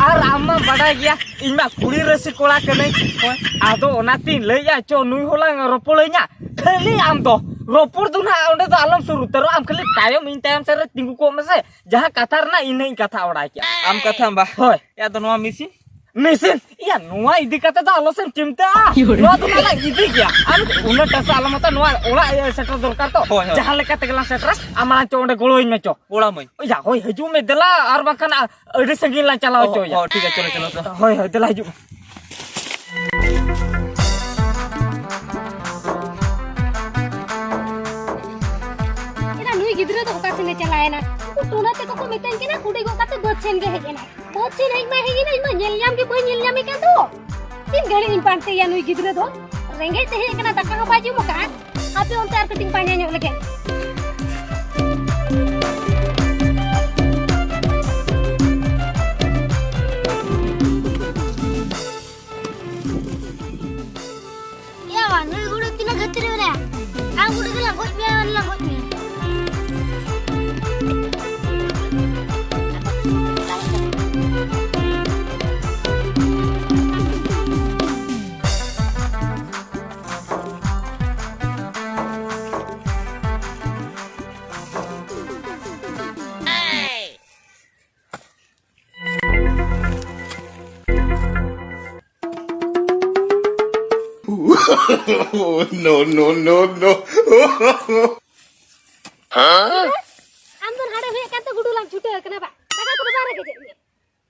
ᱟᱨ ᱟᱢ ᱢᱟ ᱵᱟᱰᱟᱭ ᱜᱮᱭᱟ, ᱤᱧ ᱢᱟ ᱠᱩᱲᱤ ᱨᱟᱹᱥᱤ ᱠᱚᱲᱟ ᱠᱟᱹᱱᱟᱹᱧ᱾ ᱦᱳᱭ᱾ ᱟᱫᱚ ᱚᱱᱟᱛᱤᱧ ᱞᱟᱹᱭᱮᱫᱼᱟ, ᱪᱚ ᱱᱩᱭ ᱦᱚᱞᱟᱝ ᱨᱚᱯᱚᱲᱟᱹᱧᱟ᱾ ᱠᱷᱟᱹᱞᱤ ᱟᱢ ᱫᱚ ᱨᱚᱯᱚᱲ ᱫᱚ ᱱᱟᱦᱟᱜ ᱚᱸᱰᱮ ᱫᱚ ᱟᱞᱚᱢ ᱥᱩᱨ ᱩᱛᱟᱹᱨᱚᱜ, ᱟᱢ ᱠᱷᱟᱹᱞᱤ ᱛᱟᱭᱚᱢ, ᱤᱧ ᱛᱟᱭᱚᱢ ᱥᱮᱫ ᱨᱮ ᱛᱤᱸᱜᱩ ᱠᱚᱜ ᱢᱮᱥᱮ᱾ ᱡᱟᱦᱟᱸ ᱠᱟᱛᱷᱟ ᱨᱮᱱᱟᱜ ᱤᱧ ᱱᱟᱜ ᱤᱧ ᱠᱟᱛᱷᱟ ᱚᱲᱟᱭ ᱠᱮᱜᱼᱟ᱾ ᱟᱢ ᱠᱟᱛᱷᱟᱢ ᱵᱟ᱾ ᱦᱳᱭ᱾ ᱮ, ᱟᱫᱚ ᱱᱚᱣᱟ ᱢᱮᱥᱤᱱ? ᱢᱮᱥᱤᱱ? ᱤᱭᱟ, ᱱᱚᱣᱟ ᱤᱫᱤ ᱠᱟᱛᱮ ᱫᱚ ᱟᱞᱚ ᱥᱮᱢ ᱪᱤᱱᱛᱟᱹᱜᱼᱟ᱾ ᱱᱚᱣᱟ ᱫᱚ ᱱᱟᱜ ᱞᱟᱝ ᱤᱫᱤ ᱜᱮᱭᱟ᱾ ᱟᱢ ᱩᱱᱟᱹᱜ ᱴᱟᱥᱟ ᱟᱞᱚᱢ ᱦᱟᱛᱟᱣᱟ, ᱱᱚᱣᱟ ᱚᱲᱟᱜ, ᱤᱭᱟᱹ, ᱥᱮᱴᱮᱨ ᱫᱚᱨᱠᱟᱨ ᱛᱚ᱾ ᱦᱳᱭ, ᱦᱳᱭ᱾ ᱡᱟᱦᱟᱸ ᱞᱮᱠᱟ ᱛᱮᱜᱮ ᱞᱟᱝ ᱥᱮᱴᱮᱨᱟ, ᱟᱢ ᱢᱟᱲᱟᱝ ᱪᱚ ᱚᱸᱰᱮ ᱜᱚᱲᱚᱣᱟᱹᱧ ᱢᱮ ᱪᱚ᱾ ᱜᱚᱲᱟᱢᱟᱹᱧ᱾ ᱭᱟ, ᱦᱳᱭ, ᱦᱤᱡᱩᱜ ᱢᱮ ᱫᱮᱞᱟ, ᱟᱨ ᱵᱟᱝᱠᱷᱟᱱ ᱟ-, ᱟᱹᱰᱤ ᱥᱟᱺᱜᱤᱧ ᱞᱟᱝ ᱪᱟᱞᱟᱣ ᱚ, ᱦᱚᱪᱚᱭᱟ᱾ ᱚ, ᱴᱷᱤᱠ ᱜᱮᱭᱟ, ᱪᱚᱞᱚ, ᱪᱚᱞᱚ, ᱪᱚᱞᱚ᱾ ᱦᱳᱭ, ᱦᱳᱭ, ᱫᱮᱞᱟ ᱦᱤᱡᱩᱜ ᱢᱮ᱾ ᱮᱨᱟ, ᱱᱩᱭ ᱜᱤᱫᱽᱨᱟᱹ ᱫᱚ ᱚᱠᱟ ᱥᱮᱱᱮ ᱪᱟᱞᱟᱣᱮᱱᱟ? ᱩᱱᱠᱩ ᱴᱩᱱᱟ ᱛᱮᱠᱚ ᱠᱚ ᱢᱮᱛᱟᱹᱧ ᱠᱟᱱᱟ, ᱠᱩᱰᱤ ᱜᱚᱜ ᱠᱟᱛᱮ ᱵᱟᱹᱫᱽ ᱥᱮᱱ ᱜᱮ ᱦᱮᱡ ᱮᱱᱟᱭ᱾ ᱵᱟᱹᱫᱽ ᱥᱮᱱ ᱦᱮᱡ ᱢᱟ ᱦᱮᱡ ᱮᱱᱟ, ᱤᱧ ᱢᱟ ᱧᱮᱞ ᱧᱟᱢ ᱜᱮ ᱵᱟᱹᱧ ᱧᱮᱞ ᱧᱟᱢᱮ ᱠᱟᱱ ᱫᱚ᱾ ᱛᱤᱱ ᱜᱷᱟᱹᱲᱤᱡ ᱤᱧ ᱯᱟᱱᱛᱮᱭᱟ ᱱᱩᱭ ᱜᱤᱫᱽᱨᱟᱹ ᱫᱚ? ᱨᱮᱸᱜᱮᱡ ᱛᱮ ᱦᱮᱡ ᱟᱠᱟᱱᱟ, ᱫᱟᱠᱟ ᱦᱚᱸ ᱵᱟᱭ ᱡᱚᱢ ᱟᱠᱟᱫᱼᱟ᱾ ᱦᱟᱯᱮ ᱚᱱᱛᱮ ᱟᱨ ᱠᱟᱹᱴᱤᱡ ᱯᱟᱸᱡᱟ ᱧᱚᱜ ᱞᱮᱜᱮ᱾ ᱭᱟ, ᱱᱩᱭ ᱜᱩᱰᱩ ᱛᱤᱱᱟᱹᱜ ᱜᱟᱹᱛᱤ ᱨᱮ ᱢᱮᱱᱟᱭᱟ? ᱟᱢ ᱜᱩᱰᱩ ᱜᱮᱞᱟᱝ ᱜᱚᱡ ᱢᱮᱭᱟ, ᱢᱟᱱᱮ ᱞᱟᱝ ᱜᱚᱡ ᱢᱮᱭᱟ᱾ Oh, no, no, no, no. ᱟᱢ ᱫᱚ ᱦᱟᱸᱰᱮ ᱦᱮᱡ ᱠᱟᱱᱛᱮ ᱜᱩᱰᱩ ᱞᱟᱝ ᱪᱷᱩᱴᱟᱹᱣ ᱠᱟᱱᱟ ᱵᱟ? ᱫᱟᱠᱟ ᱠᱚᱫᱚ ᱵᱟᱝ ᱨᱮᱸᱜᱮᱡ ᱮᱫ ᱢᱮᱭᱟ?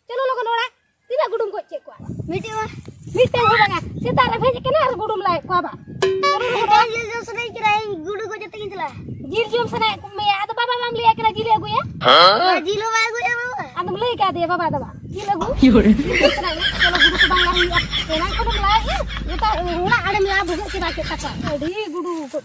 ᱪᱚᱞᱚ ᱞᱚᱜᱚᱱ ᱚᱲᱟᱜ᱾ ᱛᱤᱱᱟᱹᱜ ᱜᱩᱰᱩᱢ ᱜᱚᱡ ᱠᱮᱫ ᱠᱚᱣᱟ? ᱢᱤᱫᱴᱮᱡ ᱦᱚᱸ᱾ ᱢᱤᱫᱴᱮᱡ ᱦᱚᱸ ᱵᱟᱝᱟ᱾ ᱥᱮᱛᱟᱜ ᱨᱮᱢ ᱦᱮᱡ ᱠᱟᱱᱟ ᱟᱨ ᱜᱩᱰᱩᱢ ᱞᱟᱭᱮᱫ ᱠᱚᱣᱟ ᱵᱟ? ᱪᱚᱞᱚ ᱞᱚᱜᱚᱱ ᱢᱤᱫᱴᱮᱡ ᱚᱲᱟᱜ᱾ ᱡᱤᱞ ᱡᱚᱢ ᱥᱟᱱᱟᱧ ᱠᱟᱱᱟ, ᱤᱧ ᱜᱩᱰᱩ ᱜᱚᱡ ᱟᱛᱮ ᱜᱤᱧ ᱪᱟᱞᱟᱜᱼᱟ᱾ ᱡᱤᱞ ᱡᱚᱢ ᱥᱟᱱᱟᱭᱮᱫ ᱢᱮᱭᱟ? ᱟᱫᱚ ᱵᱟᱵᱟ ᱵᱟᱢ ᱞᱟᱹᱭᱟᱭ ᱠᱟᱱᱟ ᱡᱤᱞ ᱮ ᱟᱹᱜᱩᱭᱟ? ᱦᱮᱸ? ᱡᱤᱞ ᱦᱚᱸ ᱵᱟᱭ ᱟᱹᱜᱩᱭᱟ ᱵᱟᱵᱟ᱾ ᱟᱫᱚᱢ ᱞᱟᱹᱭ ᱠᱟᱫᱮᱭᱟ ᱵᱟᱵᱟ ᱫᱚ ᱵᱟᱝ? ᱡᱤᱞ ᱟᱹᱜᱩ? ᱡᱤᱞ ᱡᱚᱢ ᱥᱟᱱᱟᱭᱮᱫ ᱢᱮᱭᱟ? ᱪᱚᱞᱚ ᱜᱩᱰᱩ ᱠᱚ ᱵᱟᱝ ᱞᱟᱭ ᱦᱩᱭᱩᱜᱼᱟ᱾ ᱮᱱᱟᱝ ᱠᱷᱚᱱᱮᱢ ᱞᱟᱭᱮᱫᱼᱟ᱾ ᱜᱚᱴᱟ ᱚᱲᱟᱜ ᱟᱲᱮᱢ ᱞᱟ ᱵᱷᱩᱜᱟᱹᱜ ᱪᱮᱫᱟᱜ ᱪᱮᱫ ᱛᱟᱠᱚᱣᱟ? ᱟᱹᱰᱤ ᱜᱩᱰᱩ ᱠᱚ᱾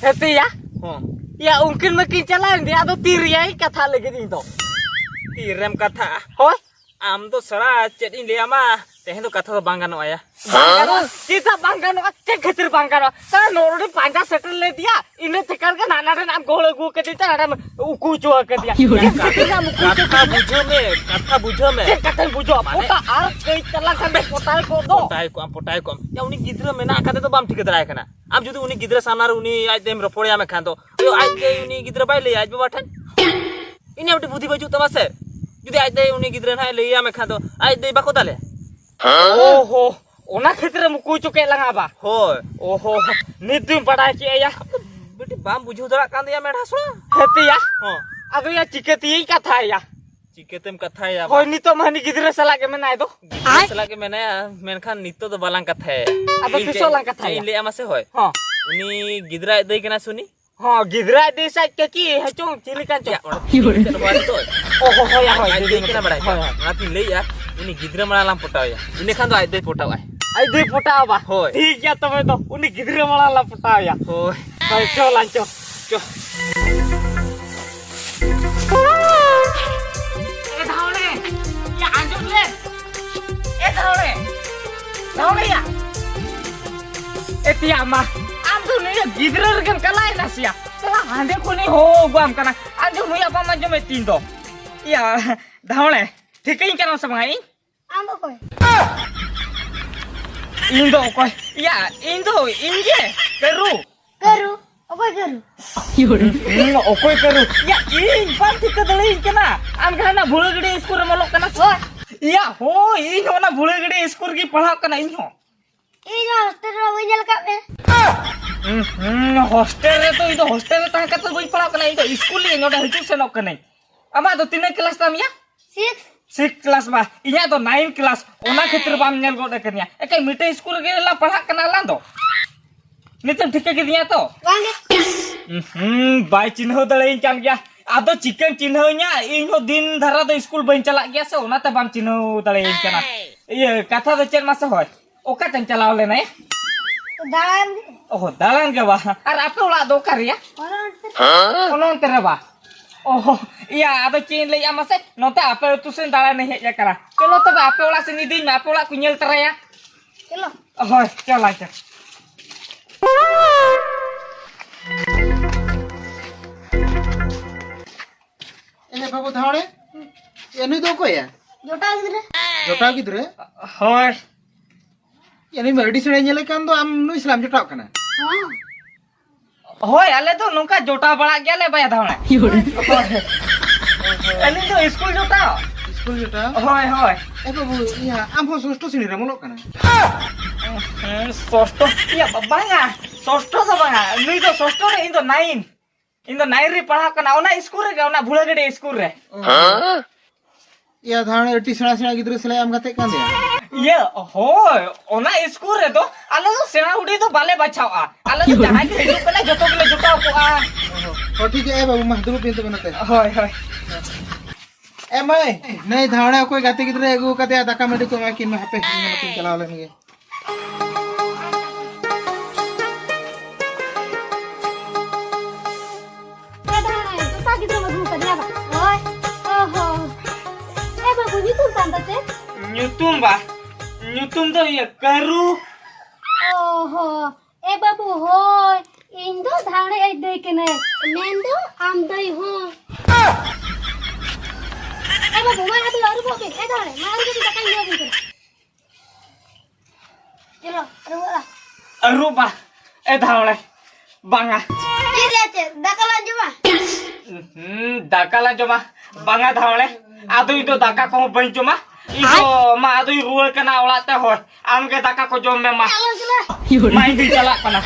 ᱦᱮᱸ ᱛᱮᱭᱟ᱾ ᱦᱚᱸ᱾ ᱭᱟ, ᱩᱱᱠᱤᱱ ᱢᱟᱠᱤᱱ ᱪᱟᱞᱟᱣᱮᱱ ᱜᱮ, ᱟᱫᱚ ᱛᱤ ᱨᱮᱭᱟᱭ ᱠᱟᱛᱷᱟ ᱞᱟᱹᱜᱤᱫ ᱤᱧ ᱫᱚ? ᱛᱤᱨᱮᱢ ᱠᱟᱛᱷᱟᱜᱼᱟ? ᱦᱳᱭ᱾ ᱟᱢ ᱫᱚ ᱥᱮᱬᱟ, ᱪᱮᱫ ᱤᱧ ᱞᱟᱹᱭᱟᱢᱟ, ᱛᱮᱦᱮᱧ ᱫᱚ ᱠᱟᱛᱷᱟ ᱫᱚ ᱵᱟᱝ ᱜᱟᱱᱚᱜᱼᱟ ᱭᱟ᱾ ᱵᱟᱝ ᱜᱟᱱᱚᱜᱼᱟ? ᱪᱮᱫᱟᱜ ᱵᱟᱝ ᱜᱟᱱᱚᱜᱼᱟ? ᱪᱮᱫ ᱠᱷᱟᱹᱛᱤᱨ ᱵᱟᱝ ᱜᱟᱱᱚᱜᱼᱟ? ᱥᱟᱞᱟ ᱱᱚᱰᱮ ᱯᱟᱸᱡᱟ ᱥᱮᱴᱮᱨ ᱞᱮᱫᱮᱭᱟ, ᱤᱱᱟᱹ ᱴᱷᱮᱠᱟᱨ ᱜᱮ ᱱᱟᱰᱮ ᱱᱟᱜ ᱮᱢ ᱜᱚᱦᱚᱲ ᱟᱹᱜᱩ ᱠᱟᱫᱮ ᱛᱮ ᱱᱟᱰᱮᱢ ᱩᱠᱩ ᱦᱚᱪᱚ ᱟᱠᱟᱫᱮᱭᱟ᱾ ᱪᱮᱫ ᱠᱷᱟᱹᱛᱤᱨ ᱱᱟᱜ ᱮᱢ ᱩᱠᱩ ᱦᱚᱪᱚ ᱠᱟᱛᱷᱟ ᱠᱟᱫᱮᱭᱟ? ᱵᱩᱡᱷᱟᱹᱣ ᱢᱮ, ᱠᱟᱛᱷᱟ ᱵᱩᱡᱷᱟᱹᱣ ᱢᱮ᱾ ᱪᱮᱫ ᱠᱟᱛᱷᱟᱧ ᱵᱩᱡᱷᱟᱹᱣᱟ? ᱢᱟᱱᱮ ᱯᱚᱴᱟ ᱟᱨ ᱠᱟᱹᱡ ᱪᱟᱞᱟᱝ ᱠᱷᱟᱱ ᱫᱚ ᱯᱚᱴᱟᱭ ᱠᱚᱜ ᱟᱢ, ᱯᱚᱴᱟᱭ ᱠᱚᱜ ᱟᱢ, ᱯᱚᱴᱟᱭ ᱠᱚᱜ ᱟᱢ᱾ ᱭᱟ, ᱩᱱᱤ ᱜᱤᱫᱽᱨᱟᱹ ᱢᱮᱱᱟᱜ ᱟᱠᱟᱫᱮ ᱫᱚ ᱵᱟᱢ ᱴᱷᱤᱠᱟᱹ ᱫᱟᱲᱮᱭᱟᱭ ᱠᱟᱱᱟ᱾ ᱟᱢ ᱡᱩᱫᱤ ᱩᱱᱤ ᱜᱤᱫᱽᱨᱟᱹ ᱥᱟᱢᱱᱟ ᱨᱮ ᱩᱱᱤ ᱟᱡ ᱛᱮᱢ ᱨᱚᱯᱚᱲᱮᱭᱟ ᱢᱮᱠᱷᱟᱱ ᱫᱚ, ᱟᱡ ᱛᱮ ᱩᱱᱤ ᱜᱤᱫᱽᱨᱟᱹ ᱵᱟᱭ ᱞᱟᱹᱭᱟ ᱟᱡ ᱵᱟᱵᱟ ᱴᱷᱮᱱ? ᱤᱱᱟᱹ ᱢᱤᱫᱴᱤᱡ ᱵᱩᱫᱷᱤ ᱵᱟᱹᱪᱩᱜ ᱛᱟᱢᱟ ᱥᱮ? ᱡᱩᱫᱤ ᱟᱡ ᱛᱮ ᱩᱱᱤ ᱜᱤᱫᱽᱨᱟᱹ ᱱᱟᱦᱟᱜ ᱮ ᱞᱟᱹᱭᱟ ᱢᱮᱠᱷᱟᱱ ᱫᱚ, ᱟᱡ ᱛᱮ ᱵᱟᱠᱚ ᱫᱟᱞᱮᱭᱟ? ᱳᱦᱳ, ᱚᱱᱟ ᱠᱷᱟᱹᱛᱤᱨ ᱮᱢ ᱩᱠᱩ ᱦᱚᱪᱚ ᱠᱮᱫ ᱞᱟᱝᱟ ᱵᱟ? ᱦᱳᱭ᱾ ᱳᱦᱳ, ᱱᱤᱛ ᱫᱚᱧ ᱵᱟᱰᱟᱭ ᱠᱮᱫᱼᱟ ᱭᱟ᱾ ᱵᱤᱴᱤ, ᱵᱟᱢ ᱵᱩᱡᱷᱟᱹᱣ ᱫᱟᱲᱮᱭᱟᱜ ᱠᱟᱱ ᱫᱚᱭᱟ ᱢᱮᱰᱷᱟ ᱥᱚᱲᱟ? ᱦᱮᱸ ᱛᱮᱭᱟ᱾ ᱦᱚᱸ᱾ ᱟᱫᱚ ᱭᱟ, ᱪᱤᱠᱟᱹ ᱛᱮᱭᱟᱧ ᱠᱟᱛᱷᱟᱭᱟ? ᱪᱤᱠᱟᱹᱛᱮᱢ ᱠᱟᱛᱷᱟᱭᱟ ᱵᱟ? ᱦᱳᱭ, ᱱᱤᱛᱚᱜ ᱢᱟ ᱦᱟᱹᱱᱤ ᱜᱤᱫᱽᱨᱟᱹ ᱥᱟᱞᱟᱜ ᱜᱮ ᱢᱮᱱᱟᱭ ᱫᱚ᱾ ᱜᱤᱫᱽᱨᱟᱹ ᱥᱟᱞᱟᱜ ᱜᱮ ᱢᱮᱱᱟᱭᱟ, ᱢᱮᱱᱠᱷᱟᱱ ᱱᱤᱛᱚᱜ ᱫᱚ ᱵᱟᱞᱟᱝ ᱠᱟᱛᱷᱟᱭᱟ᱾ ᱟᱫᱚ ᱤᱧ ᱛᱤᱥᱚᱜ ᱪᱮᱫ, ᱞᱟᱝ ᱠᱟᱛᱷᱟᱭᱟ? ᱪᱮᱫ ᱤᱧ ᱞᱟᱹᱭᱟ ᱢᱟᱥᱮ, ᱦᱳᱭ᱾ ᱦᱚᱸ᱾ ᱩᱱᱤ ᱜᱤᱫᱽᱨᱟᱹ ᱟᱡ ᱫᱟᱹᱭ ᱠᱟᱱᱟ ᱥᱮ ᱩᱱᱤ? ᱦᱚᱸ, ᱜᱤᱫᱽᱨᱟ ᱟᱡ ᱫᱟᱹᱭ ᱥᱮ ᱟᱡ ᱠᱟᱹᱠᱤ ᱦᱮᱪᱚᱝ ᱪᱤᱞᱤ ᱠᱟᱱ ᱪᱚᱝ? ᱭᱟ, ᱚᱱᱟ ᱫᱚ ᱪᱮᱫ ᱵᱟᱲᱟᱭ ᱫᱚ? ᱚ, ᱦᱚ, ᱦᱳᱭ, ᱟᱡ, ᱦᱳᱭ, ᱟᱡ ᱫᱟᱹᱭ ᱫᱟᱹᱭ ᱠᱟᱱᱟ ᱵᱟᱲᱟᱭ ᱦᱳᱭ, ᱠᱟᱱᱟ᱾ ᱦᱳᱭ᱾ ᱚᱱᱟᱛᱤᱧ ᱞᱟᱹᱭᱮᱜᱼᱟ, ᱩᱱᱤ ᱜᱤᱫᱽᱨᱟᱹ ᱢᱟᱲᱟᱝ ᱞᱟᱝ ᱯᱚᱴᱟᱣᱮᱭᱟ, ᱤᱱᱟᱹ ᱠᱷᱟᱱ ᱫᱚ ᱟᱡ ᱫᱚᱭ ᱯᱚᱴᱟᱣᱟᱭ᱾ ᱟᱡ ᱫᱟᱹᱭ ᱯᱚᱴᱟᱣᱟ ᱵᱟ? ᱦᱳᱭ᱾ ᱴᱷᱤᱠ ᱜᱮᱭᱟ ᱛᱚᱵᱮ ᱫᱚ, ᱩᱱᱤ ᱜᱤᱫᱽᱨᱟᱹ ᱢᱟᱲᱟᱝ ᱞᱟᱝ ᱯᱚᱴᱟᱣᱮᱭᱟ᱾ ᱦᱳᱭ᱾ ᱦᱳᱭ, ᱪᱚ ᱞᱟᱝ ᱪᱚ, ᱪᱚ᱾ ᱮ ᱫᱷᱟᱣᱲᱮ, ᱭᱟ ᱟᱸᱡᱚᱢ ᱞᱮ᱾ ᱮ ᱫᱷᱟᱣᱲᱮ, ᱫᱷᱟᱣᱲᱮ ᱭᱟ᱾ ᱮ ᱛᱮᱭᱟ ᱢᱟ, ᱟᱢ ᱫᱚ ᱱᱩᱭᱟᱜ ᱜᱤᱫᱽᱨᱟᱹ ᱨᱮᱜᱮᱢ ᱠᱟᱞᱟᱭᱮᱱᱟ ᱥᱮᱭᱟ? ᱥᱟᱞᱟ ᱦᱟᱸᱰᱮ ᱠᱷᱚᱱᱤᱧ ᱦᱚᱦᱚ ᱟᱹᱜᱩᱣᱟᱢ ᱠᱟᱱᱟ, ᱟᱸᱡᱚᱢ ᱦᱩᱭᱩᱜ ᱵᱟᱢ ᱟᱸᱡᱚᱢᱮᱫ ᱛᱤᱧ ᱫᱚ᱾ ᱤᱭᱟ, ᱫᱷᱟᱣᱲᱮ, ᱴᱷᱤᱠᱟᱹᱧ ᱠᱟᱱᱟᱢ ᱥᱮ ᱵᱟᱝᱟ ᱤᱧ? ᱟᱢ ᱫᱚ ᱚᱠᱚᱭ? ᱤᱧ ᱫᱚ ᱚᱠᱚᱭ? ᱭᱟ, ᱤᱧ ᱫᱚ ᱤᱧ ᱜᱮ, ᱠᱟᱹᱨᱩ᱾ ᱠᱟᱹᱨᱩ? ᱚᱠᱚᱭ ᱠᱟᱹᱨᱩ? ᱦᱩᱸ, ᱚᱠᱚᱭ ᱠᱟᱹᱨᱩ? ᱭᱟ, ᱤᱧ ᱵᱟᱢ ᱴᱷᱤᱠᱟᱹ ᱫᱟᱲᱮᱭᱟᱹᱧ ᱠᱟᱱᱟ? ᱟᱢ ᱜᱮ ᱦᱟᱱᱟ ᱵᱷᱩᱲᱟᱹᱜᱟᱹᱰᱤ ᱥᱠᱩᱞ ᱨᱮᱢ ᱚᱞᱚᱜ ᱠᱟᱱᱟ ᱥᱮ? ᱦᱳᱭ᱾ ᱭᱟ, ᱦᱳᱭ, ᱤᱧ ᱦᱚᱸ ᱚᱱᱟ ᱵᱷᱩᱲᱟᱹᱜᱟᱹᱰᱤ ᱥᱠᱩᱞ ᱨᱮᱜᱮ ᱯᱟᱲᱦᱟᱜ ᱠᱟᱱᱟ, ᱤᱧ ᱦᱚᱸ᱾ ᱤᱧ ᱦᱚᱸ ᱦᱳᱥᱴᱮᱞ ᱨᱮ ᱵᱟᱹᱧ ᱧᱮᱞ ᱟᱠᱟᱫ ᱢᱮ᱾ ᱦᱩᱸ, ᱦᱩᱸ, ᱦᱳᱥᱴᱮᱞ ᱨᱮ ᱫᱚ ᱤᱧ ᱫᱚ ᱦᱳᱥᱴᱮᱞ ᱨᱮ ᱛᱟᱦᱮᱸ ᱠᱟᱛᱮ ᱵᱟᱹᱧ ᱯᱟᱲᱦᱟᱜ ᱠᱟᱱᱟ, ᱤᱧ ᱫᱚ ᱥᱠᱩᱞ ᱨᱮ ᱱᱚᱰᱮ ᱦᱤᱡᱩᱜ ᱥᱮᱱᱚᱜ ᱠᱟᱹᱱᱟᱹᱧ᱾ ᱟᱢᱟᱜ ᱫᱚ ᱛᱤᱱᱟᱹᱜ ᱠᱞᱟᱥ ᱛᱟᱢ ᱭᱟ? ᱥᱤᱠᱥ᱾ ᱥᱤᱠᱥ ᱠᱞᱟᱥ ᱵᱟ, ᱤᱧᱟᱹᱜ ᱫᱚ ᱱᱟᱭᱤᱱ ᱠᱞᱟᱥ, ᱚᱱᱟ ᱠᱷᱟᱹᱛᱤᱨ ᱵᱟᱢ ᱧᱮᱞ ᱜᱚᱫ ᱟᱠᱟᱫᱤᱧᱟ᱾ ᱮᱠᱮᱱ ᱢᱤᱫᱴᱮᱱ ᱥᱠᱩᱞ ᱨᱮᱜᱮ ᱞᱟᱝ ᱯᱟᱲᱦᱟᱜ ᱠᱟᱱᱟ ᱟᱞᱟᱝ ᱫᱚ᱾ ᱱᱤᱛᱮᱢ ᱴᱷᱤᱠᱟᱹ ᱠᱮᱫᱤᱧᱟ ᱛᱚ? ᱵᱟᱝ ᱜᱮ᱾ ᱦᱩᱸ, ᱵᱟᱭ ᱪᱤᱱᱦᱟᱹᱣ ᱫᱟᱲᱮᱭᱟᱹᱧ ᱠᱟᱱ ᱜᱮᱭᱟ᱾ ᱟᱫᱚ ᱪᱤᱠᱟᱹᱢ ᱪᱤᱱᱦᱟᱹᱣᱤᱧᱟ? ᱤᱧ ᱦᱚᱸ ᱫᱤᱱ ᱫᱷᱟᱨᱟ ᱫᱚ ᱥᱠᱩᱞ ᱵᱟᱹᱧ ᱪᱟᱞᱟᱜ ᱜᱮᱭᱟ ᱥᱮ, ᱚᱱᱟᱛᱮ ᱵᱟᱢ ᱪᱤᱱᱦᱟᱹᱣ ᱫᱟᱲᱮᱭᱟᱹᱧ ᱠᱟᱱᱟ᱾ ᱤᱭᱟᱹ, ᱠᱟᱛᱷᱟ ᱫᱚ ᱪᱮᱫ ᱢᱟᱥᱮ ᱦᱚᱭ? ᱚᱠᱟᱛᱮᱢ ᱪᱟᱞᱟᱣ ᱞᱮᱱᱟ ᱭᱟ? ᱫᱟᱬᱟᱱ᱾ ᱚᱦᱚ, ᱫᱟᱬᱟᱱ ᱜᱮ ᱵᱟ? ᱟᱨ ᱟᱯᱮ ᱚᱲᱟᱜ ᱫᱚ ᱚᱠᱟ ᱨᱮᱭᱟ? ᱚᱱᱟ ᱚᱱᱛᱮ᱾ ᱚᱱᱟ ᱚᱱᱛᱮ ᱨᱮ ᱵᱟ? ᱚᱦᱚ, ᱤᱭᱟ, ᱟᱫᱚ ᱪᱮᱫ ᱤᱧ ᱞᱟᱹᱭᱮᱫᱼᱟ ᱢᱟᱥᱮ, ᱱᱚᱛᱮ ᱟᱯᱮ ᱟᱹᱛᱩ ᱥᱮᱱ ᱫᱟᱬᱟᱱ ᱤᱧ ᱦᱮᱡ ᱟᱠᱟᱱᱟ᱾ ᱪᱚᱞᱚ ᱛᱚᱵᱮ ᱟᱯᱮ ᱚᱲᱟᱜ ᱥᱮᱱ ᱤᱫᱤᱧ ᱢᱮ, ᱟᱯᱮ ᱚᱲᱟᱜ ᱠᱚ ᱧᱮᱞ ᱛᱟᱨᱟᱭᱟ᱾ ᱪᱚᱞᱚ᱾ ᱦᱳᱭ, ᱪᱚᱞ ᱟᱪᱪᱷᱟ᱾ ᱮ ᱵᱟᱹᱵᱩ ᱫᱷᱟᱣᱲᱮ, ᱮ ᱱᱩᱭ ᱫᱚ ᱚᱠᱚᱭᱟ? ᱡᱚᱴᱟᱣ ᱜᱤᱫᱽᱨᱟᱹ᱾ ᱡᱚᱴᱟᱣ ᱜᱤᱫᱽᱨᱟᱹ? ᱦᱳᱭ᱾ ᱮ ᱱᱩᱭ ᱢᱟ ᱟᱹᱰᱤ ᱥᱮᱬᱟᱭ ᱧᱮᱞᱮ ᱠᱟᱱ ᱫᱚ, ᱟᱢ ᱱᱩᱭ ᱥᱟᱞᱟᱜ ᱮᱢ ᱡᱚᱴᱟᱣ ᱠᱟᱱᱟ? ᱦᱚᱸ᱾ ᱦᱳᱭ, ᱟᱞᱮ ᱫᱚ ᱱᱚᱝᱠᱟ ᱡᱚᱴᱟᱣ ᱵᱟᱲᱟᱜ ᱜᱮᱭᱟᱞᱮ ᱵᱟᱭᱟ ᱫᱷᱟᱣᱲᱮ᱾ ᱦᱳᱭ᱾ ᱟᱹᱞᱤᱧ ᱫᱚ ᱥᱠᱩᱞ ᱡᱚᱴᱟᱣ᱾ ᱥᱠᱩᱞ ᱡᱚᱴᱟᱣ? ᱦᱳᱭ, ᱦᱳᱭ᱾ ᱮ ᱵᱟᱹᱵᱩ, ᱤᱭᱟᱹ, ᱟᱢ ᱦᱚᱸ ᱥᱚᱥᱴᱚ ᱥᱨᱮᱱᱤ ᱨᱮᱢ ᱚᱞᱚᱜ ᱠᱟᱱᱟ? ᱦᱩᱸ, ᱥᱚᱥᱴᱚ? ᱤᱭᱟᱹ, ᱵᱟᱝᱟ, ᱥᱚᱥᱴᱚ ᱫᱚ ᱵᱟᱝᱟ, ᱱᱩᱭ ᱫᱚ ᱥᱚᱥᱴᱚ ᱨᱮ, ᱤᱧ ᱫᱚ ᱱᱟᱭᱤᱱ᱾ ᱤᱧ ᱫᱚ ᱱᱟᱭᱤᱱ ᱨᱮ ᱯᱟᱲᱦᱟᱜ ᱠᱟᱱᱟ, ᱚᱱᱟ ᱥᱠᱩᱞ ᱨᱮᱜᱮ, ᱚᱱᱟ ᱵᱷᱩᱲᱟᱹᱜᱟᱹᱰᱤ ᱥᱠᱩᱞ ᱨᱮ᱾ ᱚ᱾ ᱤᱭᱟᱹ, ᱫᱷᱟᱣᱲᱮ ᱟᱹᱰᱤ ᱥᱮᱬᱟ ᱥᱮᱬᱟ ᱜᱤᱫᱽᱨᱟᱹ ᱥᱟᱞᱟᱜ ᱮᱢ ᱜᱟᱛᱮᱜ ᱠᱟᱱ ᱫᱚᱭᱟ᱾ ᱤᱭᱟᱹ, ᱦᱳᱭ, ᱚᱱᱟ ᱥᱠᱩᱞ ᱨᱮᱫᱚ ᱟᱞᱮ ᱫᱚ ᱥᱮᱬᱟ ᱦᱩᱰᱤᱧ ᱫᱚ ᱵᱟᱞᱮ ᱵᱟᱪᱷᱟᱣᱟ᱾ ᱟᱞᱮ ᱫᱚ ᱡᱟᱦᱟᱸᱭ ᱜᱮ ᱦᱤᱡᱩᱜ ᱠᱟᱱᱟ, ᱡᱚᱛᱚ ᱜᱮᱞᱮ ᱡᱚᱴᱟᱣ ᱠᱚᱜᱼᱟ᱾ ᱦᱚᱸ, ᱴᱷᱤᱠ ᱜᱮᱭᱟ, ᱮ ᱵᱟᱹᱵᱩ, ᱢᱟ, ᱫᱩᱲᱩᱵ ᱵᱤᱱ ᱛᱚᱵᱮ ᱱᱚᱛᱮ᱾ ᱦᱳᱭ, ᱦᱳᱭ᱾ ᱮ ᱢᱟᱹᱭ, ᱱᱟᱹᱭ ᱫᱷᱟᱣᱲᱮ ᱚᱠᱚᱭ ᱜᱟᱛᱮ ᱜᱤᱫᱽᱨᱟᱹᱭ ᱟᱹᱜᱩ ᱟᱠᱟᱫᱮᱭᱟ, ᱫᱟᱠᱟ ᱢᱟᱹᱰᱤ ᱠᱚ ᱮᱢᱟ ᱠᱤᱱ ᱢᱮ, ᱦᱟᱯᱮ, ᱤᱧ ᱱᱚᱛᱮᱧ ᱪᱟᱞᱟᱣ ᱞᱮᱱ ᱜᱮ᱾ ᱮ ᱫᱟᱹᱭ, ᱚᱠᱟ ᱜᱤᱫᱽᱨᱟᱹᱢ ᱟᱹᱜᱩ ᱠᱟᱫᱮᱭᱟ ᱵᱟ? ᱦᱳᱭ᱾ ᱚ ᱦᱚᱸ᱾ ᱮ ᱵᱟᱹᱵᱩ, ᱧᱩᱛᱩᱢ ᱛᱟᱢ ᱫᱚ ᱪᱮᱫ? ᱧᱩᱛᱩᱢ ᱵᱟ? ᱧᱩᱛᱩᱢ ᱫᱚ ᱤᱭᱟᱹ, ᱠᱟᱹᱨᱩ᱾ ᱚ ᱦᱚᱸ᱾ ᱮ ᱵᱟᱹᱵᱩ, ᱦᱳᱭ᱾ ᱤᱧ ᱫᱚ ᱫᱷᱟᱣᱲᱮ ᱟᱡ ᱫᱟᱹᱭ ᱠᱟᱹᱱᱟᱹᱧ᱾ ᱢᱮᱱ ᱫᱚ ᱟᱢ ᱫᱟᱹᱭ ᱦᱚᱸ᱾ ᱮ ᱵᱟᱹᱵᱩ, ᱢᱟ ᱟᱫᱚ ᱟᱹᱨᱩᱵᱚᱜ ᱵᱤᱱ᱾ ᱮ ᱫᱷᱟᱣᱲᱮ, ᱢᱟ ᱟᱹᱨᱩᱵᱚᱜ ᱵᱤᱱ, ᱫᱟᱠᱟᱧ ᱧᱩ ᱟᱹᱵᱤᱱ ᱠᱟᱱᱟ᱾ ᱟᱹᱨᱩᱵᱚᱜᱼᱟ᱾ ᱟᱹᱨᱩᱵᱟ? ᱮ ᱫᱷᱟᱣᱲᱮ, ᱵᱟᱝᱟ᱾ ᱪᱮᱫ ᱨᱮᱭᱟᱜ ᱪᱮᱫ? ᱫᱟᱠᱟ ᱞᱟᱝ ᱡᱚᱢᱟ? ᱦᱩᱸ, ᱫᱟᱠᱟ ᱞᱟᱝ ᱡᱚᱢᱟ᱾ ᱵᱟᱝᱟ ᱫᱷᱟᱣᱲᱮ, ᱟᱫᱚ ᱤᱧ ᱫᱚ ᱫᱟᱠᱟ ᱠᱚᱦᱚᱸ ᱵᱟᱹᱧ ᱡᱚᱢᱟ᱾ ᱤᱧ ᱫᱚ ᱢᱟ ᱟᱫᱚᱧ ᱨᱩᱣᱟᱹᱲ ᱠᱟᱱᱟ ᱚᱲᱟᱜ ᱛᱮ᱾ ᱦᱳᱭ, ᱟᱢᱜᱮ ᱫᱟᱠᱟ ᱠᱚ ᱡᱚᱢ ᱢᱮ ᱢᱟ᱾ ᱪᱟᱞᱟᱜ ᱠᱟᱱᱟ᱾ ᱢᱟ, ᱤᱧ ᱫᱚᱧ ᱪᱟᱞᱟᱜ ᱠᱟᱱᱟ᱾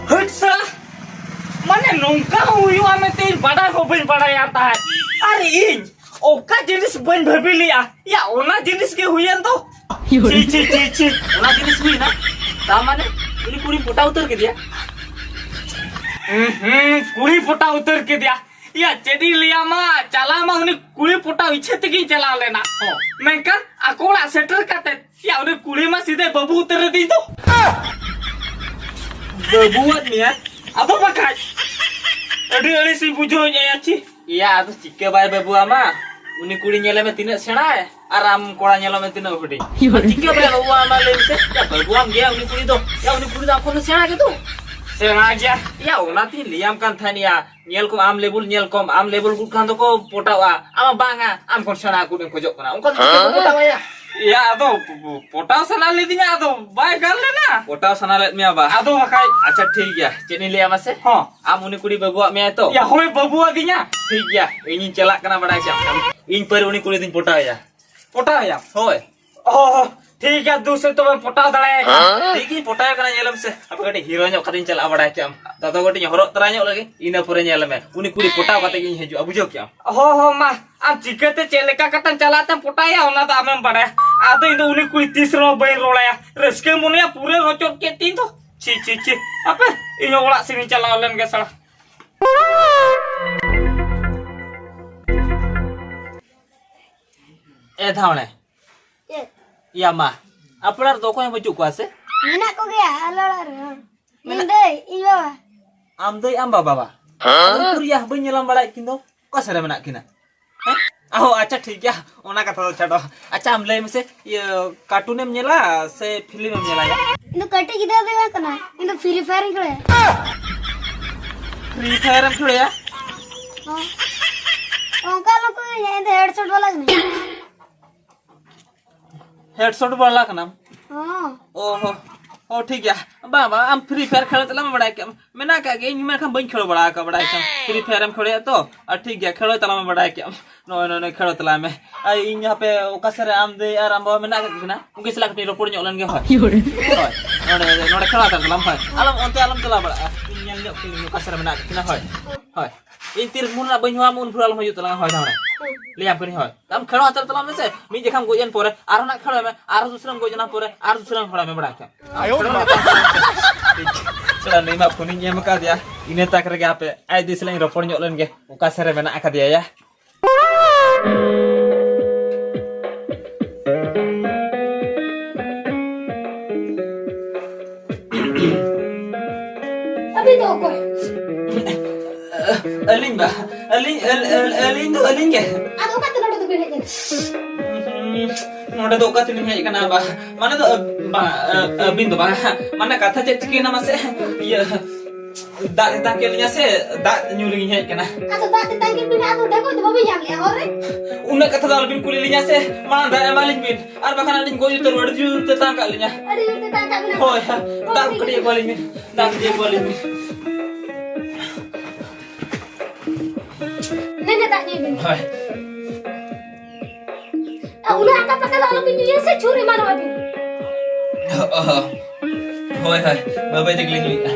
ᱦᱟᱹᱴ ᱥᱟᱞᱟ! ᱢᱟᱱᱮ ᱱᱚᱝᱠᱟ ᱦᱚᱸ ᱦᱩᱭᱩᱜᱼᱟ ᱢᱮᱱᱛᱮ ᱤᱧ ᱵᱟᱰᱟᱭ ᱦᱚᱸ ᱵᱟᱹᱧ ᱵᱟᱰᱟᱭᱟ ᱛᱟᱦᱮᱸᱫ᱾ ᱟᱨ ᱤᱧ ᱚᱠᱟ ᱡᱤᱱᱤᱥ ᱵᱟᱹᱧ ᱵᱷᱟᱹᱵᱤ ᱞᱮᱜᱼᱟ, ᱭᱟ, ᱚᱱᱟ ᱡᱤᱱᱤᱥ ᱜᱮ ᱦᱩᱭᱮᱱ ᱫᱚ᱾ ᱪᱷᱤ, ᱪᱷᱤ, ᱪᱷᱤ, ᱪᱷᱤ, ᱚᱱᱟ ᱡᱤᱱᱤᱥ ᱦᱩᱭᱱᱟ? ᱛᱟ ᱢᱟᱱᱮ ᱩᱱᱤ ᱠᱩᱲᱤᱢ ᱯᱚᱴᱟᱣ ᱩᱛᱟᱹᱨ ᱠᱮᱫᱮᱭᱟ? ᱦᱩᱸ, ᱦᱩᱸ, ᱠᱩᱲᱤ ᱯᱚᱴᱟᱣ ᱩᱛᱟᱹᱨ ᱠᱮᱫᱮᱭᱟ᱾ ᱭᱟ, ᱪᱮᱫ ᱤᱧ ᱞᱟᱹᱭᱟᱢᱟ, ᱪᱟᱞᱟᱣ ᱢᱟ ᱩᱱᱤ ᱠᱩᱲᱤ ᱯᱚᱴᱟᱣ ᱤᱪᱪᱷᱟᱹ ᱛᱮᱜᱤᱧ ᱪᱟᱞᱟᱣ ᱞᱮᱱᱟ᱾ ᱦᱚᱸ᱾ ᱢᱮᱱᱠᱷᱟᱱ ᱟᱠᱚ ᱚᱲᱟᱜ ᱥᱮᱴᱮᱨ ᱠᱟᱛᱮ, ᱭᱟ, ᱩᱱᱤ ᱠᱩᱲᱤ ᱢᱟ ᱥᱤᱫᱷᱟᱹ ᱵᱟᱹᱵᱩ ᱩᱛᱟᱹᱨ ᱟᱹᱫᱤᱧ ᱫᱚ᱾ ᱵᱟᱹᱵᱩᱣᱟᱫ ᱢᱮᱭᱟ? ᱟᱫᱚ ᱵᱟᱠᱷᱟᱡ᱾ ᱟᱹᱰᱤ ᱟᱹᱲᱤᱥᱤᱧ ᱵᱩᱡᱷᱟᱹᱣᱮᱫᱼᱟ, ᱭᱟ, ᱪᱷᱤ᱾ ᱭᱟ, ᱟᱫᱚ ᱪᱤᱠᱟᱹ ᱵᱟᱭ ᱵᱟᱹᱵᱩᱣᱟᱢᱟ? ᱩᱱᱤ ᱠᱩᱲᱤ ᱧᱮᱞᱮ ᱢᱮ ᱛᱤᱱᱟᱹᱜ ᱥᱮᱬᱟᱭ, ᱟᱨ ᱟᱢ ᱠᱚᱲᱟ ᱧᱮᱞᱚᱜ ᱢᱮ ᱛᱤᱱᱟᱹᱜ ᱦᱩᱰᱤᱧ᱾ ᱟᱫᱚ ᱪᱤᱠᱟᱹ ᱵᱟᱭ ᱵᱟᱹᱵᱩᱣᱟᱢᱟ ᱞᱟᱹᱭ ᱢᱮᱥᱮ? ᱭᱟ, ᱵᱟᱹᱵᱩᱣᱟᱢ ᱜᱮᱭᱟ ᱩᱱᱤ ᱠᱩᱲᱤ ᱫᱚ᱾ ᱭᱟ, ᱩᱱᱤ ᱠᱩᱲᱤ ᱫᱚ ᱟᱢ ᱠᱷᱚᱱ ᱫᱚ ᱥᱮᱬᱟ ᱜᱮᱫᱚ᱾ ᱥᱮᱬᱟ ᱜᱮᱭᱟ᱾ ᱭᱟ, ᱚᱱᱟᱛᱤᱧ ᱞᱟᱹᱭᱟᱢ ᱠᱟᱱ ᱛᱟᱦᱮᱱ ᱭᱟ, ᱧᱮᱞ ᱠᱚᱢ, ᱟᱢ ᱞᱮᱵᱩᱞ ᱧᱮᱞ ᱠᱚᱢ, ᱟᱢ ᱞᱮᱵᱩᱞ ᱜᱩᱴ ᱠᱷᱟᱱ ᱫᱚᱠᱚ ᱯᱚᱴᱟᱣᱟ, ᱟᱢ ᱵᱟᱝᱟ, ᱟᱢ ᱠᱷᱚᱱ ᱥᱮᱬᱟ ᱠᱩᱲᱤᱢ ᱠᱷᱚᱡᱚᱜ ᱠᱟᱱᱟ, ᱚᱱᱠᱟ ᱫᱚ ᱪᱤᱠᱟᱹ ᱠᱚ ᱯᱚᱴᱟᱣᱟ ᱭᱟ? ᱭᱟ, ᱟᱫᱚ ᱯᱚᱴᱟᱣ ᱥᱟᱱᱟ ᱞᱤᱫᱤᱧᱟ, ᱟᱫᱚ ᱵᱟᱭ ᱜᱟᱱ ᱞᱮᱱᱟ᱾ ᱯᱚᱴᱟᱣ ᱥᱟᱱᱟ ᱞᱮᱫ ᱢᱮᱭᱟ ᱵᱟ? ᱟᱫᱚ ᱵᱟᱠᱷᱟᱡ᱾ ᱟᱪᱪᱷᱟ, ᱴᱷᱤᱠ ᱜᱮᱭᱟ, ᱪᱮᱫ ᱤᱧ ᱞᱟᱹᱭᱟ ᱢᱟᱥᱮ? ᱦᱚᱸ᱾ ᱟᱢ ᱩᱱᱤ ᱠᱩᱲᱤ ᱵᱟᱹᱵᱩᱣᱟᱜ ᱢᱮᱭᱟᱭ ᱛᱚ? ᱭᱟ, ᱦᱳᱭ, ᱵᱟᱹᱵᱩ ᱟᱹᱫᱤᱧᱟ᱾ ᱴᱷᱤᱠ ᱜᱮᱭᱟ, ᱤᱧᱤᱧ ᱪᱟᱞᱟᱜ ᱠᱟᱱᱟ, ᱵᱟᱲᱟᱭ ᱠᱮᱫᱟᱢ᱾ ᱤᱧ ᱯᱟᱹᱨᱤ ᱩᱱᱤ ᱠᱩᱲᱤ ᱫᱚᱧ ᱯᱚᱴᱟᱣ ᱮᱭᱟ᱾ ᱯᱚᱴᱟᱣ ᱮᱭᱟᱢ? ᱦᱳᱭ᱾ ᱚ, ᱴᱷᱤᱠ ᱜᱮᱭᱟ, ᱫᱩ ᱥᱮᱫ ᱛᱚᱵᱮ ᱯᱚᱴᱟᱣ ᱫᱟᱲᱮᱭᱟᱭ ᱠᱷᱟᱱ᱾ ᱴᱷᱤᱠ ᱜᱮᱧ ᱯᱚᱴᱟᱣ ᱮ ᱠᱟᱱᱟ, ᱧᱮᱞ ᱢᱮᱥᱮ᱾ ᱟᱯᱮ ᱠᱟᱹᱴᱤᱡ ᱦᱤᱨᱳ ᱧᱚᱜ ᱠᱟᱛᱮᱧ ᱪᱟᱞᱟᱜᱼᱟ, ᱵᱟᱲᱟᱭ ᱠᱮᱫᱟᱢ᱾ ᱫᱟᱫᱟ ᱠᱟᱹᱴᱤᱡ ᱦᱚᱨᱚᱜ ᱛᱚᱨᱟ ᱧᱚᱜ ᱞᱮᱜᱮ, ᱤᱱᱟᱹ ᱯᱚᱨᱮ ᱧᱮᱞ ᱢᱮ᱾ ᱩᱱᱤ ᱠᱩᱲᱤ ᱯᱚᱴᱟᱣ ᱠᱟᱛᱮ ᱜᱤᱧ ᱦᱤᱡᱩᱜᱼᱟ, ᱵᱩᱡᱷᱟᱹᱣ ᱠᱮᱫᱟᱢ? ᱦᱚᱸ, ᱦᱚᱸ, ᱢᱟ, ᱟᱢ ᱪᱤᱠᱟᱹᱛᱮ ᱪᱮᱫ ᱞᱮᱠᱟ ᱠᱟᱛᱮᱢ ᱪᱟᱞᱟᱜ ᱛᱮᱢ ᱯᱚᱴᱟᱭᱟ, ᱚᱱᱟ ᱫᱚ ᱟᱢᱮᱢ ᱵᱟᱲᱟᱭᱟ᱾ ᱟᱫᱚ ᱤᱧ ᱫᱚ ᱩᱱᱤ ᱠᱩᱲᱤ ᱛᱤᱥ ᱨᱮᱦᱚᱸ ᱵᱟᱹᱧ ᱨᱚᱲᱟᱭᱟ᱾ ᱨᱟᱹᱥᱠᱟᱹ ᱢᱚᱱᱮᱭᱟ ᱯᱩᱨᱟᱹ ᱨᱚᱪᱚᱫ ᱠᱮᱫ ᱛᱤᱧ ᱫᱚ᱾ ᱪᱷᱤ, ᱪᱷᱤ, ᱪᱷᱤ᱾ ᱦᱟᱯᱮ, ᱤᱧ ᱦᱚᱸ ᱚᱲᱟᱜ ᱥᱮᱫ ᱤᱧ ᱪᱟᱞᱟᱣ ᱞᱮᱱ ᱜᱮ ᱥᱟᱲᱟ᱾ ᱮ ᱫᱷᱟᱣᱲᱮ᱾ ᱪᱮᱫ? ᱭᱟ ᱢᱟ, ᱟᱯᱱᱟᱨ ᱫᱚ ᱚᱠᱚᱭ ᱦᱚᱸ ᱵᱟᱹᱪᱩᱜ ᱠᱚᱣᱟ ᱥᱮ? ᱢᱮᱱᱟᱜ ᱠᱚᱜᱮᱭᱟ ᱟᱞᱮ ᱚᱲᱟᱜ ᱨᱮ ᱦᱚᱲ᱾ ᱢᱮᱱᱟᱜ- ᱤᱧ ᱫᱟᱹᱭ, ᱤᱧ ᱵᱟᱵᱟ᱾ ᱟᱢ ᱫᱟᱹᱭ, ᱟᱢ ᱵᱟᱵᱟ ᱵᱟ? ᱦᱮᱸ? ᱟᱫᱚ ᱩᱠᱩᱨ ᱭᱟ, ᱵᱟᱹᱧ ᱧᱮᱞᱟᱢ ᱵᱟᱲᱟᱭᱮᱫ ᱠᱤᱱ ᱫᱚ᱾ ᱚᱠᱟ ᱥᱮᱫ ᱨᱮ ᱢᱮᱱᱟᱜ ᱠᱤᱱᱟ? ᱦᱮᱸ? ᱚ, ᱟᱪᱪᱷᱟ, ᱴᱷᱤᱠ ᱜᱮᱭᱟ, ᱚᱱᱟ ᱠᱟᱛᱷᱟ ᱫᱚ ᱪᱷᱟᱰᱚ᱾ ᱟᱪᱪᱷᱟ, ᱟᱢ ᱞᱟᱹᱭ ᱢᱮᱥᱮ, ᱤᱭᱟᱹ, ᱠᱟᱨᱴᱩᱱᱮᱢ ᱧᱮᱞᱟ ᱥᱮ ᱯᱷᱤᱞᱢᱮᱢ ᱧᱮᱞᱟ ᱭᱟ? ᱤᱧ ᱫᱚ ᱠᱟᱹᱴᱤᱡ ᱜᱤᱫᱽᱨᱟᱹ ᱫᱚ ᱵᱟᱝ ᱠᱟᱱᱟ, ᱤᱧ ᱫᱚ Free Fire ᱤᱧ ᱠᱷᱮᱞᱳᱭᱟ᱾ Free Fire ᱮᱢ ᱠᱷᱮᱞᱳᱭᱟ? ᱦᱚᱸ᱾ ᱚᱱᱠᱟ ᱟᱞᱚᱢ ᱠᱩᱞᱤᱧᱟ, ᱤᱧ ᱫᱚ headshot ᱵᱟᱞᱟ ᱠᱟᱹᱱᱟᱹᱧ᱾ Headshot ᱵᱟᱞᱟ ᱠᱟᱱᱟᱢ? ᱦᱚᱸ᱾ ᱚ ᱦᱚ᱾ ᱚ, ᱴᱷᱤᱠ ᱜᱮᱭᱟ᱾ ᱵᱟᱝ, ᱵᱟᱝ, ᱟᱢ Free Fire ᱠᱷᱮᱞᱳ ᱛᱟᱞᱟᱝ ᱢᱮ, ᱵᱟᱲᱟᱭ ᱠᱮᱫᱟᱢ᱾ ᱢᱮᱱᱟᱜ ᱠᱟᱜ ᱜᱮ, ᱤᱧ ᱢᱮᱱᱠᱷᱟᱱ ᱵᱟᱹᱧ ᱠᱷᱮᱞᱳ ᱵᱟᱲᱟ ᱟᱠᱟᱫ, ᱵᱟᱲᱟᱭ ᱠᱮᱫᱟᱢ᱾ Free Fire ᱮᱢ ᱠᱷᱮᱞᱳᱭᱟ ᱛᱚ? ᱟᱨ ᱴᱷᱤᱠ ᱜᱮᱭᱟ, ᱠᱷᱮᱞᱳ ᱛᱟᱞᱟᱝ ᱢᱮ, ᱵᱟᱲᱟᱭ ᱠᱮᱫᱟᱢ᱾ ᱱᱚᱜᱼᱚᱭ, ᱱᱚᱜᱼᱚᱭ, ᱱᱚᱜᱼᱚᱭ ᱠᱷᱮᱞᱳ ᱛᱟᱞᱟᱝ ᱢᱮ᱾ ᱟᱨ ᱤᱧ ᱦᱟᱯᱮ ᱚᱠᱟ ᱥᱮᱫ ᱨᱮ ᱟᱢ ᱫᱟᱹᱭ ᱟᱨ ᱟᱢ ᱵᱟᱵᱟ ᱢᱮᱱᱟᱜ ᱠᱟᱜ ᱠᱤᱱᱟ? ᱩᱱᱠᱤᱱ ᱥᱟᱞᱟᱜ ᱠᱟᱹᱴᱤᱡ ᱨᱚᱯᱚᱲ ᱧᱚᱜ ᱞᱮᱱ ᱜᱮ, ᱦᱳᱭ᱾ ᱦᱳᱭ, ᱱᱚᱰᱮ, ᱱᱚᱰᱮ ᱠᱷᱮᱞᱟ ᱦᱟᱛᱟᱲ ᱛᱟᱞᱟᱝ, ᱦᱳᱭ᱾ ᱟᱞᱚᱢ, ᱚᱱᱛᱮ ᱟᱞᱚᱢ ᱪᱟᱞᱟᱣ ᱵᱟᱲᱟᱜᱼᱟ᱾ ᱤᱧ ᱧᱮᱞ ᱧᱚᱜ ᱠᱤᱱ ᱚᱠᱟ ᱥᱮᱫ ᱨᱮ ᱢᱮᱱᱟᱜ ᱠᱤᱱᱟ, ᱦᱳᱭ᱾ ᱦᱳᱭ᱾ ᱤᱧ ᱛᱤᱨ ᱢᱩᱱ ᱨᱮᱱᱟᱜ ᱵᱟᱹᱧ ᱦᱚᱦᱚᱣᱟᱢᱟ, ᱩᱱ ᱵᱷᱳᱨ ᱟᱞᱚᱢ ᱦᱤᱡᱩᱜ ᱛᱟᱞᱟᱝᱟ, ᱦᱳᱭ, ᱫᱟᱬᱟᱱ᱾ ᱞᱟᱹᱭᱟᱢ ᱠᱟᱹᱱᱟᱹᱧ, ᱦᱳᱭ᱾ ᱟᱢ ᱠᱷᱮᱞᱳ ᱦᱟᱛᱟᱲ ᱛᱟᱞᱟᱝ ᱢᱮᱥᱮ, ᱢᱤᱫ ᱡᱚᱠᱷᱟᱢ ᱜᱚᱡ ᱮᱱ ᱯᱚᱨᱮ, ᱟᱨᱦᱚᱸ ᱱᱟᱜ ᱠᱷᱮᱞᱳ ᱢᱮ, ᱟᱨᱦᱚᱸ ᱫᱩᱥᱨᱟᱢ ᱜᱚᱡ ᱮᱱᱟ ᱯᱚᱨᱮ, ᱟᱨ ᱫᱩᱥᱨᱟᱢ ᱠᱷᱮᱞᱳ ᱢᱮ, ᱵᱟᱲᱟᱭ ᱠᱮᱫᱟᱢ᱾ ᱟᱢ ᱟᱭᱳ ᱠᱷᱮᱞᱳ ᱵᱟᱵᱟ᱾ ᱨᱮᱱᱟᱜ ᱠᱟᱛᱷᱟ ᱟᱞᱚᱢ ᱞᱟᱹᱭᱟ᱾ ᱪᱷᱟᱲᱟ, ᱱᱩᱭ ᱢᱟ ᱯᱷᱳᱱᱤᱧ ᱮᱢ ᱟᱠᱟᱫᱮᱭᱟ, ᱤᱱᱟᱹ ᱛᱟᱠ ᱨᱮᱜᱮ ᱦᱟᱯᱮ ᱟᱡ ᱫᱤ ᱥᱟᱞᱟᱜ ᱤᱧ ᱨᱚᱯᱚᱲ ᱧᱚᱜ ᱞᱮᱱ ᱜᱮ, ᱚᱠᱟ ᱥᱮᱫ ᱨᱮ ᱢᱮᱱᱟᱜ ᱟᱠᱟᱫᱮᱭᱟ ᱭᱟ᱾ ᱟᱹᱵᱤᱱ ᱫᱚ ᱚᱠᱚᱭ? ᱟᱹᱞᱤᱧ ᱵᱟ, ᱟᱹᱞᱤᱧ, ᱟᱹᱞ-, ᱟᱹᱞ-, ᱟᱹᱞᱤᱧ ᱫᱚ ᱟᱹᱞᱤᱧ ᱜᱮ᱾ ᱟᱫᱚ ᱚᱠᱟᱛᱮ ᱱᱚᱰᱮ ᱫᱚᱵᱤᱱ ᱦᱮᱡ ᱮᱱᱟ? ᱱᱚᱰᱮ ᱫᱚ ᱚᱠᱟ ᱛᱮᱞᱤᱧ ᱦᱮᱡ ᱟᱠᱟᱱᱟ ᱵᱟ? ᱢᱟᱱᱮ ᱫᱚ, ᱵᱟ, ᱟᱹᱵᱤᱱ ᱫᱚ ᱵᱟ, ᱢᱟᱱᱮ ᱠᱟᱛᱷᱟ ᱪᱮᱫ ᱪᱤᱠᱟᱹᱭᱮᱱᱟ ᱢᱟᱥᱮ? ᱤᱭᱟᱹ, ᱫᱟᱜ ᱛᱮᱛᱟᱝ ᱠᱮᱫ ᱞᱤᱧᱟ ᱥᱮ, ᱫᱟᱜ ᱧᱩ ᱞᱤᱧ ᱦᱮᱡ ᱠᱟᱱᱟ᱾ ᱟᱫᱚ ᱫᱟᱜ ᱛᱮᱛᱟᱝ ᱠᱮᱫ ᱵᱤᱱᱟ, ᱟᱫᱚ ᱰᱷᱮᱠᱚᱡ ᱫᱚ ᱵᱟᱵᱤᱱ ᱧᱟᱢ ᱞᱮᱜᱼᱟ ᱦᱚᱨ ᱨᱮ? ᱩᱱᱟᱹᱜ ᱠᱟᱛᱷᱟ ᱫᱚ ᱟᱞᱚᱵᱤᱱ ᱠᱩᱞᱤ ᱞᱤᱧᱟ ᱥᱮ, ᱢᱟᱲᱟᱝ ᱫᱟᱜ ᱮᱢᱟ ᱞᱤᱧ ᱵᱤᱱ, ᱟᱨ ᱵᱟᱠᱷᱟᱱ ᱟᱹᱞᱤᱧ ᱜᱚᱡ ᱩᱛᱟᱹᱨᱚᱜ, ᱟᱹᱰᱤ ᱡᱳᱨ ᱛᱮᱛᱟᱝ ᱠᱟᱜ ᱞᱤᱧᱟ᱾ ᱟᱹᱰᱤ ᱡᱳᱨ ᱛᱮᱛᱟᱝ ᱠᱟᱜ ᱵᱤᱱᱟ? ᱦᱳᱭ, ᱦᱳᱭ, ᱫᱟᱜ ᱴᱷᱤᱠ ᱠᱟᱹᱴᱤᱡ ᱜᱮᱭᱟ᱾ ᱮᱢᱟ ᱞᱤᱧ ᱵᱤᱱ, ᱫᱟᱜ ᱠᱟᱹᱴᱤᱡ ᱮᱢᱟ ᱞᱤᱧ ᱵᱤᱱ᱾ ᱱᱮ, ᱱᱮ, ᱫᱟᱜ ᱧᱩᱭ ᱵᱤᱱ᱾ ᱦᱳᱭ᱾ ᱟᱨ ᱩᱱᱟᱹᱜ ᱟᱸᱠᱟ ᱯᱟᱠᱟ ᱫᱚ ᱟᱞᱚᱵᱤᱱ ᱧᱩᱭᱟ ᱥᱮ, ᱪᱷᱩᱨᱤ ᱮᱢᱟᱱᱚᱜᱼᱟ ᱵᱤᱱ᱾ ᱚ, ᱦᱳᱭ, ᱦᱳᱭ, ᱵᱟᱹᱭ ᱵᱟᱹᱭ ᱛᱮᱜᱮ ᱞᱤᱧ ᱧᱩᱭᱮᱫᱼᱟ᱾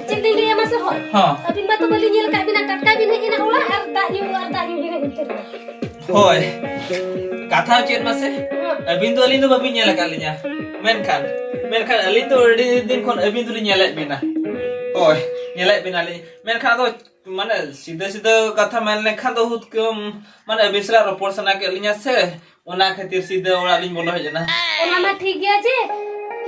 ᱪᱮᱫ ᱞᱤᱧ ᱞᱟᱹᱭᱟ ᱢᱟᱥᱮ ᱦᱚᱲ? ᱦᱚᱸ᱾ ᱟᱹᱵᱤᱱ ᱢᱟ ᱛᱚ ᱵᱟᱹᱞᱤᱧ ᱧᱮᱞ ᱟᱠᱟᱫ ᱵᱤᱱᱟ, ᱴᱟᱴᱠᱟ ᱵᱤᱱ ᱦᱮᱡ ᱮᱱᱟ ᱚᱲᱟᱜ ᱟᱨ ᱫᱟᱜ ᱧᱩ, ᱟᱨ ᱫᱟᱜ ᱧᱩ ᱵᱤᱱ ᱦᱮᱡ ᱩᱛᱟᱹᱨ ᱮᱱᱟ᱾ ᱦᱳᱭ᱾ ᱠᱟᱛᱷᱟ ᱪᱮᱫ ᱢᱟᱥᱮ? ᱦᱚᱸ᱾ ᱟᱹᱵᱤᱱ ᱫᱚ ᱟᱹᱞᱤᱧ ᱫᱚ ᱵᱟᱹᱵᱤᱱ ᱧᱮᱞ ᱟᱠᱟᱫ ᱞᱤᱧᱟ᱾ ᱢᱮᱱᱠᱷᱟᱱ, ᱢᱮᱱᱠᱷᱟᱱ ᱟᱹᱞᱤᱧ ᱫᱚ ᱟᱹᱰᱤ ᱫᱤᱱ ᱠᱷᱚᱱ ᱟᱹᱵᱤᱱ ᱫᱚᱞᱤᱧ ᱧᱮᱞᱮᱫ ᱵᱤᱱᱟ᱾ ᱦᱳᱭ, ᱧᱮᱞᱮᱫ ᱵᱤᱱᱟᱞᱤᱧ᱾ ᱢᱮᱱᱠᱷᱟᱱ ᱟᱫᱚ ᱢᱟᱱᱮ, ᱥᱤᱫᱷᱟᱹ ᱥᱤᱫᱷᱟᱹ ᱠᱟᱛᱷᱟ ᱢᱮᱱ ᱞᱮᱠᱷᱟᱱ ᱫᱚ, ᱦᱩᱛᱠᱟᱹᱢ, ᱢᱟᱱᱮ, ᱟᱹᱵᱤᱱ ᱥᱟᱞᱟᱜ ᱨᱚᱯᱚᱲ ᱥᱟᱱᱟ ᱠᱮᱫ ᱞᱤᱧᱟ ᱥᱮ, ᱚᱱᱟ ᱠᱷᱟᱹᱛᱤᱨ ᱥᱤᱫᱷᱟᱹ ᱚᱲᱟᱜ ᱞᱤᱧ ᱵᱚᱞᱚ ᱦᱮᱡ ᱮᱱᱟ᱾ ᱚᱱᱟ ᱢᱟ ᱴᱷᱤᱠ ᱜᱮᱭᱟ ᱡᱮ,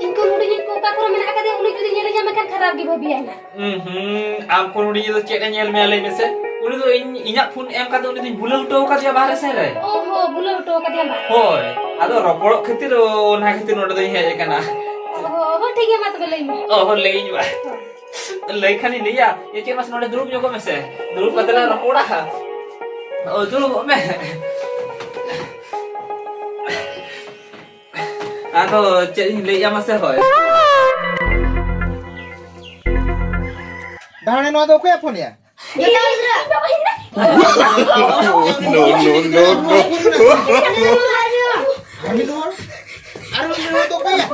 ᱤᱧ ᱠᱷᱚᱱ ᱦᱩᱰᱤᱧᱤᱡ ᱠᱚ ᱚᱠᱟ ᱠᱚᱨᱮ ᱢᱮᱱᱟᱜ ᱟᱠᱟᱫᱮᱭᱟ, ᱩᱱᱤ ᱡᱩᱫᱤ ᱧᱮᱞᱤᱧᱟ, ᱢᱮᱱᱠᱷᱟᱱ ᱠᱷᱟᱨᱟᱯ ᱜᱮ ᱵᱷᱟᱹᱵᱤᱭᱟᱭ ᱱᱟ᱾ ᱦᱩᱸ, ᱦᱩᱸ, ᱟᱢ ᱠᱷᱚᱱ ᱦᱩᱰᱤᱧᱤᱡ ᱫᱚ ᱪᱮᱫ ᱮ ᱧᱮᱞ ᱢᱮᱭᱟ, ᱞᱟᱹᱭ ᱢᱮᱥᱮ? ᱩᱱᱤ ᱫᱚ ᱤᱧ, ᱤᱧᱟᱜ ᱯᱷᱳᱱ ᱮᱢ ᱠᱟᱛᱮ ᱩᱱᱤ ᱫᱚᱧ ᱵᱷᱩᱞᱟᱹᱣ ᱦᱚᱴᱚ ᱟᱠᱟᱫᱮᱭᱟ ᱵᱟᱦᱨᱮ ᱥᱮᱱ ᱨᱮ᱾ ᱚ ᱦᱚ, ᱵᱷᱩᱞᱟᱹᱣ ᱦᱚᱴᱚ ᱟᱠᱟᱫᱮᱭᱟ ᱵᱟᱦᱨᱮ᱾ ᱦᱳᱭ, ᱟᱫᱚ ᱨᱚᱯᱚᱲᱚᱜ ᱠᱷᱟᱹᱛᱤᱨ, ᱚᱱᱟ ᱠᱷᱟᱹᱛᱤᱨ ᱱᱚᱰᱮ ᱫᱚᱧ ᱦᱮᱡ ᱟᱠᱟᱱᱟ᱾ ᱚ ᱦᱚ, ᱦᱚ, ᱴᱷᱤᱠ ᱜᱮᱭᱟ, ᱢᱟ ᱛᱚᱵᱮ ᱞᱟᱹᱭ ᱢᱮ᱾ ᱚ ᱦᱚ, ᱞᱟᱹᱭᱟᱹᱧ ᱵᱟ᱾ ᱦᱳᱭ᱾ ᱞᱟᱹᱭ ᱠᱷᱟᱱᱤᱧ ᱞᱟᱹᱭᱟ, ᱮ ᱪᱮᱫ ᱢᱟᱥᱮ ᱱᱚᱰᱮ ᱫᱩᱲᱩᱵ ᱧᱚᱜᱚᱜ ᱢᱮᱥᱮ᱾ ᱫᱩᱲᱩᱵ ᱠᱟᱛᱮ ᱞᱟᱝ ᱨᱚᱯᱚᱲᱟ᱾ ᱚ, ᱫᱩᱲᱩᱵᱚᱜ ᱢᱮ᱾ ᱟᱫᱚ ᱪᱮᱫ ᱤᱧ ᱞᱟᱹᱭᱟ ᱢᱟᱥᱮ ᱦᱳᱭ᱾ ᱰᱟᱦᱟᱲᱮ, ᱱᱚᱣᱟ ᱫᱚ ᱚᱠᱚᱭᱟᱜ ᱯᱷᱳᱱ ᱭᱟ? No, no, no, no. ᱟᱨ ᱢᱤᱫ ᱦᱚᱲ, ᱟᱨ ᱢᱤᱫ ᱦᱚᱲ ᱫᱚ ᱚᱠᱚᱭᱟ?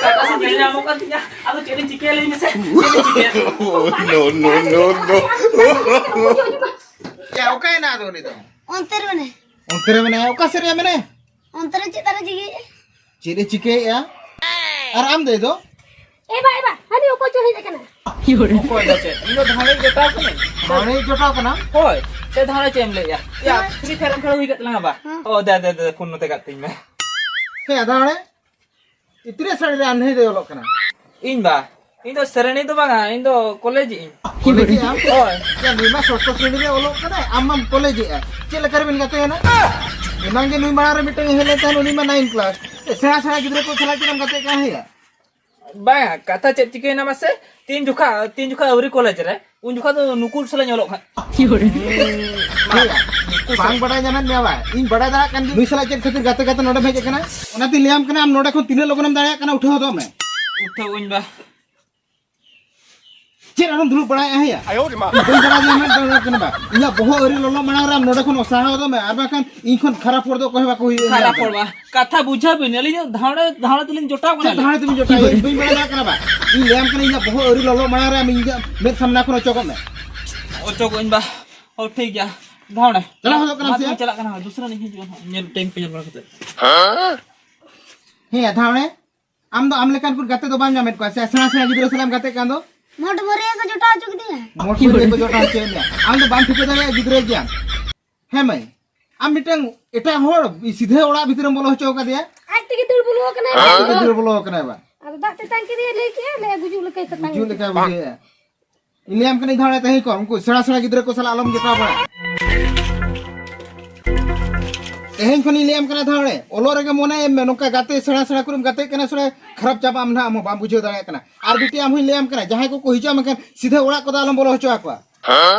ᱠᱟᱴᱟ ᱥᱮᱫ ᱧᱮᱞ ᱧᱟᱢᱚᱜ ᱠᱟᱱ ᱛᱤᱧᱟ᱾ ᱟᱫᱚ ᱪᱮᱫ ᱤᱧ ᱪᱤᱠᱟᱹᱭᱟ ᱞᱟᱹᱭ ᱢᱮᱥᱮ? ᱪᱮᱫ ᱤᱧ ᱪᱤᱠᱟᱹᱭᱟ? No, no, no, no. ᱭᱟ, ᱚᱠᱟᱭᱮᱱᱟ ᱟᱫᱚ ᱩᱱᱤ ᱫᱚ? ᱚᱱᱛᱮ ᱨᱮ ᱢᱮᱱᱟᱭᱟ᱾ ᱚᱱᱛᱮ ᱨᱮ ᱢᱮᱱᱟᱭᱟ? ᱚᱠᱟ ᱥᱮᱫ ᱨᱮ ᱢᱮᱱᱟᱭᱟ? ᱚᱱᱛᱮ ᱨᱮ ᱪᱮᱫ ᱫᱟᱨᱮ ᱡᱤᱜᱤᱭᱮᱫᱼᱟ? ᱪᱮᱫ ᱮ ᱪᱤᱠᱟᱹᱭᱮᱫᱼᱟ? ᱟᱨ ᱟᱢ ᱫᱚ ᱮ ᱫᱚ? ᱮ ᱵᱟ, ᱮ ᱵᱟ, ᱦᱟᱹᱱᱤ ᱚᱠᱚᱭ ᱪᱚ ᱦᱮᱡ ᱟᱠᱟᱱᱟ᱾ ᱚᱠᱚᱭ ᱫᱚ ᱪᱮᱫ? ᱤᱧ ᱫᱚ ᱫᱷᱟᱬᱮ ᱡᱚᱴᱟᱣ ᱠᱟᱹᱱᱟᱹᱧ᱾ ᱫᱷᱟᱬᱮ ᱡᱚᱴᱟᱣ ᱠᱟᱱᱟᱢ? ᱦᱳᱭ᱾ ᱥᱮ ᱫᱷᱟᱬᱮ ᱪᱮᱫ ᱮᱢ ᱞᱟᱹᱭᱮᱫᱼᱟ? ᱭᱟ, ᱦᱮᱸ᱾ Free Fire ᱮᱢ ᱠᱷᱮᱞ ᱦᱩᱭ ᱠᱟᱜ ᱛᱟᱞᱟᱝᱟ ᱵᱟ? ᱦᱮᱸ᱾ ᱚ, ᱫᱮ, ᱫᱮ, ᱫᱮ, ᱯᱷᱳᱱ ᱱᱚᱛᱮ ᱠᱟᱜ ᱛᱤᱧ ᱢᱮ᱾ ᱦᱮᱸ, ᱫᱷᱟᱬᱮ᱾ ᱛᱤᱱᱟᱹᱜ ᱥᱟᱞ ᱨᱮ ᱟᱢ ᱱᱟᱹᱭ ᱫᱚᱭ ᱚᱞᱚᱜ ᱠᱟᱱᱟ? ᱤᱧ ᱵᱟ, ᱤᱧ ᱫᱚ ᱥᱨᱮᱱᱤ ᱫᱚ ᱵᱟᱝᱟ, ᱤᱧ ᱫᱚ ᱠᱚᱞᱮᱡᱽ ᱤᱧ᱾ ᱠᱚᱞᱮᱡᱽ ᱮ ᱟᱢ? ᱦᱳᱭ᱾ ᱭᱟ, ᱱᱩᱭ ᱢᱟ ᱥᱚᱥᱴᱚ ᱥᱨᱮᱱᱤ ᱨᱮ ᱚᱞᱚᱜ ᱠᱟᱱᱟᱭ, ᱟᱢ ᱢᱟᱢ ᱠᱚᱞᱮᱡᱽ ᱮᱜᱼᱟ᱾ ᱪᱮᱫ ᱞᱮᱠᱟ ᱨᱮᱵᱤᱱ ᱜᱟᱛᱮ ᱮᱱᱟ? ᱮᱱᱟᱝ ᱜᱮ ᱱᱩᱭ ᱢᱟᱲᱟᱝ ᱨᱮ ᱢᱤᱫᱴᱟᱝ ᱦᱮᱡ ᱞᱮᱱ ᱛᱟᱦᱮᱸᱫ, ᱩᱱᱤ ᱢᱟ nine class᱾ ᱮ, ᱥᱮᱬᱟ ᱥᱮᱬᱟ ᱜᱤᱫᱽᱨᱟᱹ ᱠᱚ ᱥᱟᱞᱟᱜ ᱪᱮᱫ ᱮᱢ ᱜᱟᱛᱮᱜ ᱠᱟᱱᱟ ᱭᱟ? ᱵᱟᱝᱟ, ᱠᱟᱛᱷᱟ ᱪᱮᱫ ᱪᱤᱠᱟᱹᱭᱮᱱᱟ ᱢᱟᱥᱮ? ᱛᱤᱱ ᱡᱚᱠᱷᱟ, ᱛᱤᱱ ᱡᱚᱠᱷᱟ ᱟᱹᱣᱨᱤ ᱠᱚᱞᱮᱡᱽ ᱨᱮ, ᱩᱱ ᱡᱚᱠᱷᱟ ᱫᱚ ᱱᱩᱠᱩ ᱥᱟᱞᱟᱜ ᱤᱧ ᱚᱞᱚᱜ ᱠᱟᱱ᱾ ᱦᱮᱸᱭᱟ, ᱵᱟᱝ ᱵᱟᱰᱟᱭ ᱧᱟᱢᱮᱫ ᱢᱮᱭᱟ ᱵᱟ? ᱤᱧ ᱵᱟᱰᱟᱭ ᱫᱟᱲᱮᱭᱟᱜ ᱠᱟᱱ ᱜᱮ ᱱᱩᱭ ᱥᱟᱞᱟᱜ ᱪᱮᱫ ᱠᱷᱟᱹᱛᱤᱨ ᱜᱟᱛᱮ ᱜᱟᱛᱮ ᱱᱚᱰᱮᱢ ᱦᱮᱡ ᱟᱠᱟᱱᱟ᱾ ᱚᱱᱟᱛᱤᱧ ᱞᱟᱹᱭᱟᱢ ᱠᱟᱱᱟ, ᱟᱢ ᱱᱚᱰᱮ ᱠᱷᱚᱱ ᱛᱤᱱᱟᱹᱜ ᱞᱚᱜᱚᱱᱮᱢ ᱫᱟᱲᱮᱭᱟᱜ ᱠᱟᱱᱟ ᱩᱴᱷᱟᱹᱣ ᱦᱚᱫᱚᱜ ᱢᱮ᱾ ᱩᱴᱷᱟᱹᱣ ᱟᱹᱧ ᱵᱟ᱾ ᱪᱮᱫ ᱟᱨᱦᱚᱸᱢ ᱫᱩᱲᱩᱵ ᱵᱟᱲᱟᱭᱮᱫᱼᱟ ᱦᱮᱸᱭᱟ? ᱤᱧ ᱵᱟᱹᱧ ᱵᱟᱲᱟᱭ ᱧᱟᱢᱮᱫ ᱫᱚ ᱠᱟᱱᱟ ᱵᱟ᱾ ᱤᱧᱟᱹᱜ ᱵᱚᱦᱚᱜ ᱟᱹᱣᱨᱤ ᱞᱚᱞᱚ ᱢᱟᱲᱟᱝ ᱨᱮ ᱟᱢ ᱱᱚᱰᱮ ᱠᱷᱚᱱ ᱚᱥᱟᱦᱟ ᱦᱚᱫᱚᱜ ᱢᱮ, ᱟᱨ ᱵᱟᱝᱠᱷᱟᱱ ᱤᱧ ᱠᱷᱚᱱ ᱠᱷᱟᱨᱟᱯ ᱦᱚᱲ ᱫᱚ ᱚᱠᱚᱭ ᱦᱚᱸ ᱵᱟᱠᱚ ᱦᱩᱭᱩᱜᱼᱟ ᱤᱧ ᱠᱷᱟᱨᱟᱯ ᱧᱮᱞ ᱦᱚᱲ ᱛᱮ᱾ ᱵᱟ᱾ ᱠᱟᱛᱷᱟ ᱵᱩᱡᱷᱟᱹᱣ ᱵᱤᱱ, ᱟᱹᱞᱤᱧ ᱫᱚ ᱫᱷᱟᱣᱲᱮ, ᱫᱷᱟᱣᱲᱮ ᱛᱮᱞᱤᱧ ᱡᱚᱴᱟᱣ ᱪᱮᱫ ᱠᱟᱱᱟ᱾ ᱫᱷᱟᱣᱲᱮ ᱛᱮᱵᱤᱱ ᱡᱚᱴᱟᱣ? ᱤᱧ ᱵᱟᱹᱧ ᱵᱟᱲᱟᱭ ᱫᱟᱲᱮᱭᱟᱜ ᱠᱟᱱᱟ ᱵᱟ᱾ ᱤᱧ ᱞᱟᱹᱭᱟᱢ ᱠᱟᱱᱟ, ᱤᱧᱟᱹᱜ ᱵᱚᱦᱚᱜ ᱟᱹᱣᱨᱤ ᱞᱚᱞᱚᱜ ᱢᱟᱲᱟᱝ ᱨᱮ ᱟᱢ ᱤᱧᱟᱹᱜ ᱢᱮᱫ ᱥᱟᱢᱱᱟ ᱠᱷᱚᱱ ᱚᱪᱚᱜᱚᱜ ᱢᱮ᱾ ᱚᱪᱚᱜᱚᱜ ᱟᱹᱧ ᱵᱟ᱾ ᱚ, ᱴᱷᱤᱠ ᱜᱮᱭᱟ᱾ ᱫᱷᱟᱣᱲᱮ᱾ ᱪᱟᱞᱟᱣ ᱦᱚᱫᱚᱜ ᱠᱟᱱᱟᱢ ᱢᱟ ᱥᱮ? ᱛᱚᱵᱮ ᱪᱟᱞᱟᱜ ᱠᱟᱱᱟ, ᱫᱩᱥᱨᱟ ᱞᱤᱧ ᱦᱤᱡᱩᱜᱼᱟ ᱦᱟᱸᱜ᱾ ᱧᱮᱞ, time ᱠᱚ ᱧᱮᱞ ᱵᱟᱲᱟ ᱠᱟᱛᱮ᱾ ᱦᱮᱸ, ᱫᱷᱟᱣᱲᱮ᱾ ᱟᱢ ᱫᱚ ᱟᱢ ᱞᱮᱠᱟᱱ ᱠᱚ ᱜᱟᱛᱮ ᱫᱚ ᱵᱟᱢ ᱧᱟᱢᱮᱫ ᱠᱚᱣᱟ ᱥᱮ? ᱥᱮᱬᱟ ᱥᱮᱬᱟ ᱜᱤᱫᱽᱨᱟᱹ ᱥᱟᱞᱟᱜ ᱮᱢ ᱜᱟᱛᱮᱜ ᱠᱟᱱ ᱫᱚ? ᱢᱚᱴ ᱵᱷᱟᱹᱨᱭᱟᱹ ᱠᱚ ᱡᱚᱴᱟᱣ ᱦᱚᱪᱚ ᱠᱤᱫᱤᱧᱟ᱾ ᱢᱚᱴ ᱵᱷᱟᱹᱨᱭᱟᱹ ᱠᱚ ᱡᱚᱴᱟᱣ ᱦᱚᱪᱚᱭᱮᱫ ᱢᱮᱭᱟ᱾ ᱟᱢ ᱫᱚ ᱵᱟᱢ ᱴᱷᱤᱠᱟᱹ ᱫᱟᱲᱮᱭᱟᱜᱼᱟ, ᱜᱤᱫᱽᱨᱟᱹ ᱜᱮᱭᱟᱢ᱾ ᱦᱮᱸ ᱢᱟᱹᱭ, ᱟᱢ ᱢᱤᱫᱴᱟᱝ ᱮᱴᱟᱜ ᱦᱚᱲ ᱥᱤᱫᱷᱟᱹ ᱚᱲᱟᱜ ᱵᱷᱤᱛᱨᱤᱨᱮᱢ ᱵᱚᱞᱚ ᱦᱚᱪᱚ ᱟᱠᱟᱫᱮᱭᱟ᱾ ᱟᱡ ᱛᱮᱜᱮ ᱫᱟᱹᱲ ᱵᱚᱞᱚ ᱟᱠᱟᱱᱟᱭ᱾ ᱟᱡ ᱛᱮᱜᱮ ᱫᱟᱹᱲ ᱵᱚᱞᱚ ᱟᱠᱟᱱᱟᱭ ᱵᱟ᱾ ᱟᱫᱚ ᱫᱟᱜ ᱛᱮᱛᱟᱝ ᱠᱮᱫᱮᱭᱟ, ᱞᱟᱹᱭ ᱠᱮᱫᱼᱟ, ᱞᱟᱹᱭᱟ ᱜᱩᱡᱩᱜ ᱞᱮᱠᱟᱭ ᱛᱮᱛᱟᱝ ᱜᱩᱡᱩᱜ ᱠᱮᱫᱮᱭᱟ᱾ ᱞᱮᱠᱟᱭ ᱵᱩᱡᱷᱟᱹᱣᱮᱫᱼᱟ᱾ ᱤᱧ ᱞᱟᱹᱭᱟᱢ ᱠᱟᱹᱱᱟᱹᱧ, ᱫᱷᱟᱣᱲᱮ ᱛᱟᱦᱮᱸ ᱠᱚᱜ, ᱩᱱᱠᱩ ᱥᱮᱬᱟ ᱥᱮᱬᱟ ᱜᱤᱫᱽᱨᱟᱹ ᱠᱚ ᱥᱟᱞᱟᱜ ᱟᱞᱚᱢ ᱡᱚᱴᱟᱣ ᱵᱟᱲᱟᱜᱼᱟ᱾ ᱛᱮᱦᱮᱧ ᱠᱷᱚᱱᱤᱧ ᱞᱟᱹᱭᱟᱢ ᱠᱟᱱᱟ ᱫᱷᱟᱣᱲᱮ, ᱚᱞᱚᱜ ᱨᱮᱜᱮ ᱢᱚᱱᱮ ᱮᱢ ᱢᱮ᱾ ᱱᱚᱝᱠᱟ ᱜᱟᱛᱮ ᱥᱮᱬᱟ ᱥᱮᱬᱟ ᱠᱚᱨᱮᱢ ᱜᱟᱛᱮᱜ ᱠᱟᱱᱟ ᱥᱮ, ᱠᱷᱟᱨᱟᱯ ᱪᱟᱵᱟᱜ ᱟᱢ ᱱᱟᱦᱟᱜ, ᱟᱢ ᱦᱚᱸ ᱵᱟᱢ ᱵᱩᱡᱷᱟᱹᱣ ᱫᱟᱲᱮᱭᱟᱜ ᱠᱟᱱᱟ᱾ ᱟᱨ ᱵᱤᱴᱤ, ᱟᱢ ᱦᱚᱸᱧ ᱞᱟᱹᱭᱟᱢ ᱠᱟᱱᱟ, ᱡᱟᱦᱟᱸᱭ ᱠᱚᱠᱚ ᱦᱤᱡᱩᱜᱼᱟ ᱢᱮᱱᱠᱷᱟᱱ ᱥᱤᱫᱷᱟᱹ ᱚᱲᱟᱜ ᱠᱚᱫᱚ ᱟᱞᱚᱢ ᱵᱚᱞᱚ ᱦᱚᱪᱚ ᱟᱠᱚᱣᱟ᱾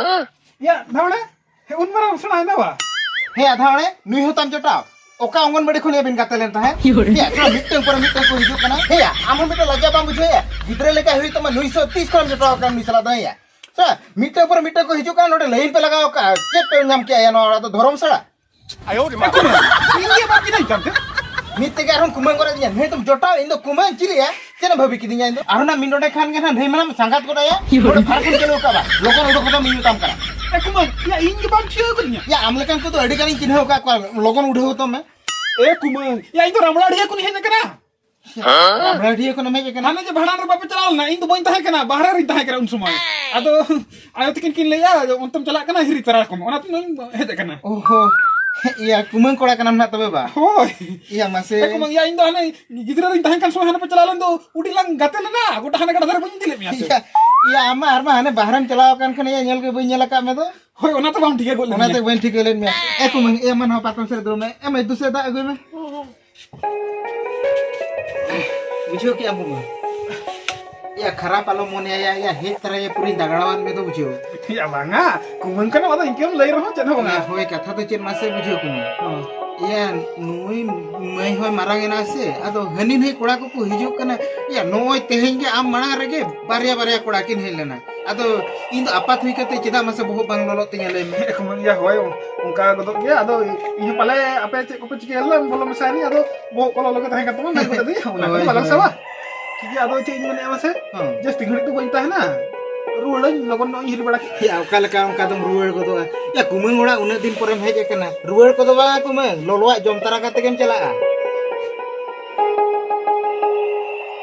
ᱭᱟ ᱫᱷᱟᱣᱲᱮ, ᱦᱮ, ᱩᱱ ᱢᱟᱨᱟᱝ ᱥᱮᱬᱟᱭᱮᱱᱟ ᱵᱟ? ᱦᱮᱸ ᱭᱟ ᱫᱷᱟᱣᱲᱮ, ᱱᱩᱭ ᱦᱚᱸ ᱛᱟᱢ ᱡᱚᱴᱟᱣ? ᱚᱠᱟ ᱚᱝᱜᱚᱱᱵᱟᱲᱤ ᱠᱷᱚᱱ ᱭᱟ ᱵᱤᱱ ᱜᱟᱛᱮ ᱞᱮᱱ ᱛᱟᱦᱮᱸᱫ? ᱭᱟ, ᱛᱷᱚᱲᱟ ᱢᱤᱫᱴᱟᱝ ᱯᱚᱨᱮ ᱢᱤᱫᱴᱟᱝ ᱠᱚ ᱦᱤᱡᱩᱜ ᱠᱟᱱᱟ᱾ ᱦᱮᱸ ᱭᱟ, ᱟᱢ ᱦᱚᱸ ᱢᱤᱫᱴᱟᱝ ᱞᱟᱡᱟ ᱵᱟᱢ ᱵᱩᱡᱷᱟᱹᱣᱮᱫᱼᱟ? ᱜᱤᱫᱽᱨᱟᱹ ᱞᱮᱠᱟ ᱦᱩᱭᱩᱜ ᱛᱟᱢᱟ, ᱱᱩᱭ ᱥᱟᱶ ᱛᱤᱥ ᱠᱷᱚᱱᱮᱢ ᱡᱚᱴᱟᱣ ᱟᱠᱟᱱᱟ ᱱᱩᱭ ᱥᱟᱞᱟᱜ ᱫᱚ? ᱦᱮᱸ ᱭᱟ, ᱥᱮ ᱢᱤᱫᱴᱟᱝ ᱯᱚᱨᱮ ᱢᱤᱫᱴᱟᱝ ᱠᱚ ᱦᱤᱡᱩᱜ ᱠᱟᱱᱟ, ᱱᱚᱰᱮ ᱞᱟᱭᱤᱱ ᱯᱮ ᱞᱟᱜᱟᱣ ᱠᱟᱜᱼᱟ᱾ ᱪᱮᱫ ᱯᱮ ᱧᱟᱢ ᱠᱮᱜᱼᱟ ᱭᱟ ᱱᱚᱣᱟ ᱚᱲᱟᱜ ᱫᱚ, ᱫᱷᱚᱨᱚᱢᱥᱟᱲᱟ? ᱤᱧ ᱜᱮ ᱵᱟᱝ ᱪᱤᱱᱦᱟᱹᱧ ᱠᱟᱱ ᱛᱮ᱾ ᱢᱤᱫ ᱛᱮᱜᱮ ᱟᱨᱦᱚᱸ ᱠᱩᱢᱟᱹᱝ ᱜᱚᱫ ᱟᱹᱫᱤᱧᱟ᱾ ᱱᱩᱭ ᱫᱚᱢ ᱡᱚᱴᱟᱣ, ᱤᱧ ᱫᱚ ᱠᱩᱢᱟᱹᱝ ᱪᱤᱞᱤᱭᱟ? ᱪᱮᱫ ᱮᱢ ᱵᱷᱟᱹᱵᱤ ᱠᱤᱫᱤᱧᱟ ᱤᱧ ᱫᱚ? ᱟᱨᱦᱚᱸ ᱱᱟᱜ ᱢᱤᱫ ᱰᱚᱸᱰᱮ ᱠᱷᱟᱱ ᱜᱮ ᱱᱟᱜ ᱱᱩᱭ ᱢᱟᱱᱟᱢ ᱥᱟᱸᱜᱟᱛ ᱜᱚᱫ ᱟᱭᱟ᱾ ᱱᱚᱰᱮ ᱯᱷᱟᱨᱟᱠ ᱠᱷᱚᱱ ᱪᱟᱹᱞᱩ ᱠᱟᱜ ᱵᱟ᱾ ᱞᱚᱜᱚᱱ ᱩᱰᱩᱠ ᱦᱚᱫᱚᱜ ᱢᱮ, ᱤᱧ ᱢᱮᱛᱟᱢ ᱠᱟᱱᱟ᱾ ᱮ ᱠᱩᱢᱟᱹᱝ, ᱭᱟ ᱤᱧ ᱜᱮ ᱵᱟᱢ ᱴᱷᱤᱠᱟᱹ ᱠᱟᱫᱤᱧᱟ᱾ ᱭᱟ ᱟᱢ ᱞᱮᱠᱟᱱ ᱠᱚᱫᱚ ᱟᱹᱰᱤ ᱜᱟᱱᱤᱧ ᱪᱤᱱᱦᱟᱹᱣ ᱟᱠᱟᱫ ᱠᱚᱣᱟ, ᱞᱚᱜᱚᱱ ᱩᱰᱷᱟᱹᱣ ᱦᱚᱫᱚᱜ ᱢᱮ᱾ ᱮ ᱠᱩᱢᱟᱹᱝ, ᱭᱟ ᱤᱧ ᱫᱚ ᱨᱟᱢᱲᱟᱰᱤᱦᱟᱹ ᱠᱷᱚᱱᱤᱧ ᱦᱮᱡ ᱟᱠᱟᱱᱟ᱾ ᱨᱟᱢᱲᱟᱰᱤᱦᱟᱹ ᱠᱷᱚᱱᱮᱢ ᱦᱮᱡ ᱟᱠᱟᱱᱟ? ᱦᱟᱱᱮ ᱡᱮ ᱵᱷᱟᱸᱰᱟᱱ ᱨᱮ ᱵᱟᱯᱮ ᱪᱟᱞᱟᱣ ᱞᱮᱱᱟ, ᱤᱧ ᱫᱚ ᱵᱟᱹᱧ ᱛᱟᱦᱮᱸ ᱠᱟᱱᱟ, ᱵᱟᱦᱨᱮ ᱨᱤᱧ ᱛᱟᱦᱮᱸ ᱠᱟᱱᱟ ᱩᱱ ᱥᱚᱢᱚᱭ᱾ ᱟᱫᱚ ᱟᱭᱳ ᱛᱟᱹᱠᱤᱱ ᱠᱤᱱ ᱞᱟᱹᱭᱟ, ᱚᱱᱛᱮᱢ ᱪᱟᱞᱟᱜ ᱠᱟᱱᱟ, ᱦᱤᱨᱤ ᱛᱟᱨᱟ ᱠᱚᱢ, ᱚᱱᱟᱛᱮ ᱱᱚᱜᱼᱚᱭ ᱤᱧ ᱦᱮᱡ ᱟᱠᱟᱱᱟ᱾ ᱳᱦᱳ, ᱭᱟ ᱠᱩᱢᱟᱹᱝ ᱠᱚᱲᱟ ᱠᱟᱱᱟᱢ ᱱᱟᱜ ᱛᱚᱵᱮ ᱵᱟ? ᱦᱳᱭ᱾ ᱭᱟ ᱢᱟᱥᱮ᱾ ᱮ ᱠᱩᱢᱟᱹᱝ, ᱭᱟ ᱤᱧ ᱫᱚ ᱦᱟᱱᱮ ᱜᱤᱫᱽᱨᱟᱹ ᱨᱤᱧ ᱛᱟᱦᱮᱸ ᱠᱟᱱ ᱥᱚᱢᱚᱭ ᱦᱟᱱᱮ ᱯᱮ ᱪᱟᱞᱟᱣ ᱞᱮᱱ ᱫᱚ, ᱩᱰᱤ ᱞᱟᱝ ᱜᱟᱛᱮ ᱞᱮᱱᱟ, ᱜᱚᱴᱟ ᱦᱟᱱᱮ ᱜᱟᱰᱟ ᱫᱷᱟᱨᱮ ᱵᱟᱹᱧ ᱤᱫᱤ ᱞᱮᱫ ᱢᱮᱭᱟ ᱥᱮ? ᱭᱟ, ᱭᱟ ᱟᱢ ᱢᱟ ᱟᱨ ᱢᱟ ᱦᱟᱱᱮ ᱵᱟᱦᱨᱮᱢ ᱪᱟᱞᱟᱣ ᱟᱠᱟᱱ ᱠᱷᱟᱱ, ᱭᱟ ᱧᱮᱞ ᱜᱮ ᱵᱟᱹᱧ ᱧᱮᱞ ᱟᱠᱟᱫ ᱢᱮ ᱫᱚ᱾ ᱦᱳᱭ, ᱚᱱᱟᱛᱮ ᱵᱟᱢ ᱴᱷᱤᱠᱟᱹ ᱜᱚᱫ ᱞᱤᱧᱟ᱾ ᱚᱱᱟᱛᱮ ᱵᱟᱹᱧ ᱴᱷᱤᱠᱟᱹ ᱞᱮᱫ ᱢᱮᱭᱟ᱾ ᱮ ᱠᱩᱢᱟᱹᱝ, ᱮ ᱢᱟ ᱱᱚᱣᱟ ᱯᱟᱛᱚᱢ ᱥᱮᱫ ᱫᱩᱲᱩᱵ ᱢᱮ᱾ ᱮ ᱢᱟᱹᱭ, ᱫᱩᱥᱮ ᱫᱟᱜ ᱟᱹᱜᱩᱭ ᱢᱮ᱾ ᱵᱩᱡᱷᱟᱹᱣ ᱠᱮᱜᱼᱟᱢ ᱠᱩᱢᱟᱹᱝ? ᱭᱟ, ᱠᱷᱟᱨᱟᱯ ᱟᱞᱚᱢ ᱢᱚᱱᱮᱭᱟ, ᱭᱟ, ᱦᱮᱡ ᱛᱚᱨᱟᱭᱟ ᱯᱩᱨᱟᱹᱧ ᱫᱟᱜᱲᱟᱣᱟᱫ ᱢᱮ ᱫᱚ, ᱵᱩᱡᱷᱟᱹᱣ? ᱭᱟ, ᱵᱟᱝᱟ, ᱠᱩᱢᱟᱹᱝ ᱠᱟᱱᱟ, ᱟᱫᱚ ᱤᱱᱠᱟᱹᱢ ᱞᱟᱹᱭ ᱨᱮᱦᱚᱸ ᱪᱮᱫ ᱦᱚᱸ ᱵᱟᱝᱟ᱾ ᱭᱟ, ᱦᱳᱭ, ᱠᱟᱛᱷᱟ ᱫᱚ ᱪᱮᱫ ᱢᱟᱥᱮ ᱵᱩᱡᱷᱟᱹᱣ ᱠᱩᱢᱟᱹᱝ? ᱦᱚᱸ᱾ ᱭᱟ, ᱱᱩᱭ ᱢᱟᱹᱭ ᱦᱚᱸᱭ ᱢᱟᱨᱟᱝ ᱮᱱᱟ ᱥᱮ, ᱟᱫᱚ ᱦᱟᱹᱱᱤ ᱱᱟᱹᱭ ᱠᱚᱲᱟ ᱠᱚᱠᱚ ᱦᱤᱡᱩᱜ ᱠᱟᱱᱟ᱾ ᱭᱟ, ᱱᱚᱜᱼᱚᱭ ᱛᱮᱦᱮᱧ ᱜᱮ ᱟᱢ ᱢᱟᱲᱟᱝ ᱨᱮᱜᱮ ᱵᱟᱨᱭᱟ ᱵᱟᱨᱭᱟ ᱠᱚᱲᱟ ᱠᱤᱱ ᱦᱮᱡ ᱞᱮᱱᱟ᱾ ᱟᱫᱚ ᱤᱧ ᱫᱚ ᱟᱯᱟᱛ ᱦᱩᱭ ᱠᱟᱛᱮ ᱪᱮᱫᱟᱜ ᱢᱟᱥᱮ ᱵᱚᱦᱚᱜ ᱵᱟᱝ ᱞᱚᱞᱚᱜ ᱛᱤᱧᱟ, ᱞᱟᱹᱭ ᱢᱮ? ᱮ ᱠᱩᱢᱟᱹᱝ, ᱭᱟ, ᱦᱳᱭ, ᱚᱱᱠᱟ ᱜᱚᱫᱚᱜ ᱜᱮᱭᱟ᱾ ᱟᱫᱚ ᱤᱧ ᱦᱚᱸ ᱯᱟᱞᱮ ᱟᱯᱮ ᱪᱮᱫ ᱠᱚᱯᱮ ᱪᱤᱠᱟᱹᱭᱟ, ᱞᱟᱝ ᱵᱚᱞᱚ ᱢᱮᱥᱟᱭᱮᱱ ᱜᱮ, ᱟᱫᱚ ᱵᱚᱦᱚᱜ ᱠᱚ ᱞᱚᱞᱚ ᱜᱮ ᱛᱟᱦᱮᱸ ᱠᱟᱱ ᱛᱟᱢᱟ, ᱢᱮᱱ ᱠᱟᱛᱮ ᱫᱚ ᱚᱱᱟ ᱠᱚᱫᱚ ᱦᱳᱭ, ᱵᱟᱞᱟᱝ ᱦᱳᱭ᱾ ᱥᱟᱵᱟ᱾ ᱴᱷᱤᱠ ᱜᱮᱭᱟ, ᱟᱫᱚ ᱪᱮᱫ ᱤᱧ ᱢᱮᱱᱮᱫᱼᱟ ᱢᱟᱥᱮ? ᱦᱚᱸ᱾ ᱡᱟᱹᱥᱛᱤ ᱜᱷᱟᱹᱲᱤᱡ ᱫᱚ ᱵᱟᱹᱧ ᱛᱟᱦᱮᱱᱟ, ᱨᱩᱣᱟᱹᱲᱟᱹᱧ ᱞᱚᱜᱚᱱ ᱧᱚᱜ ᱤᱧ ᱦᱤᱨᱤ ᱵᱟᱲᱟ ᱠᱮᱫ᱾ ᱭᱟ, ᱚᱠᱟ ᱞᱮᱠᱟ ᱚᱱᱠᱟ ᱫᱚᱢ ᱨᱩᱣᱟᱹᱲ ᱜᱚᱫᱚᱜᱼᱟ? ᱭᱟ, ᱠᱩᱢᱟᱹᱝ ᱚᱲᱟᱜ ᱩᱱᱟᱹᱜ ᱫᱤᱱ ᱯᱚᱨᱮᱢ ᱦᱮᱡ ᱟᱠᱟᱱᱟ, ᱨᱩᱣᱟᱹᱲ ᱠᱚᱫᱚ ᱵᱟᱝ ᱠᱩᱢᱟᱹᱝ, ᱞᱚᱞᱚᱣᱟᱜ ᱡᱚᱢ ᱛᱟᱨᱟ ᱠᱟᱛᱮ ᱜᱮᱢ ᱪᱟᱞᱟᱜᱼᱟ᱾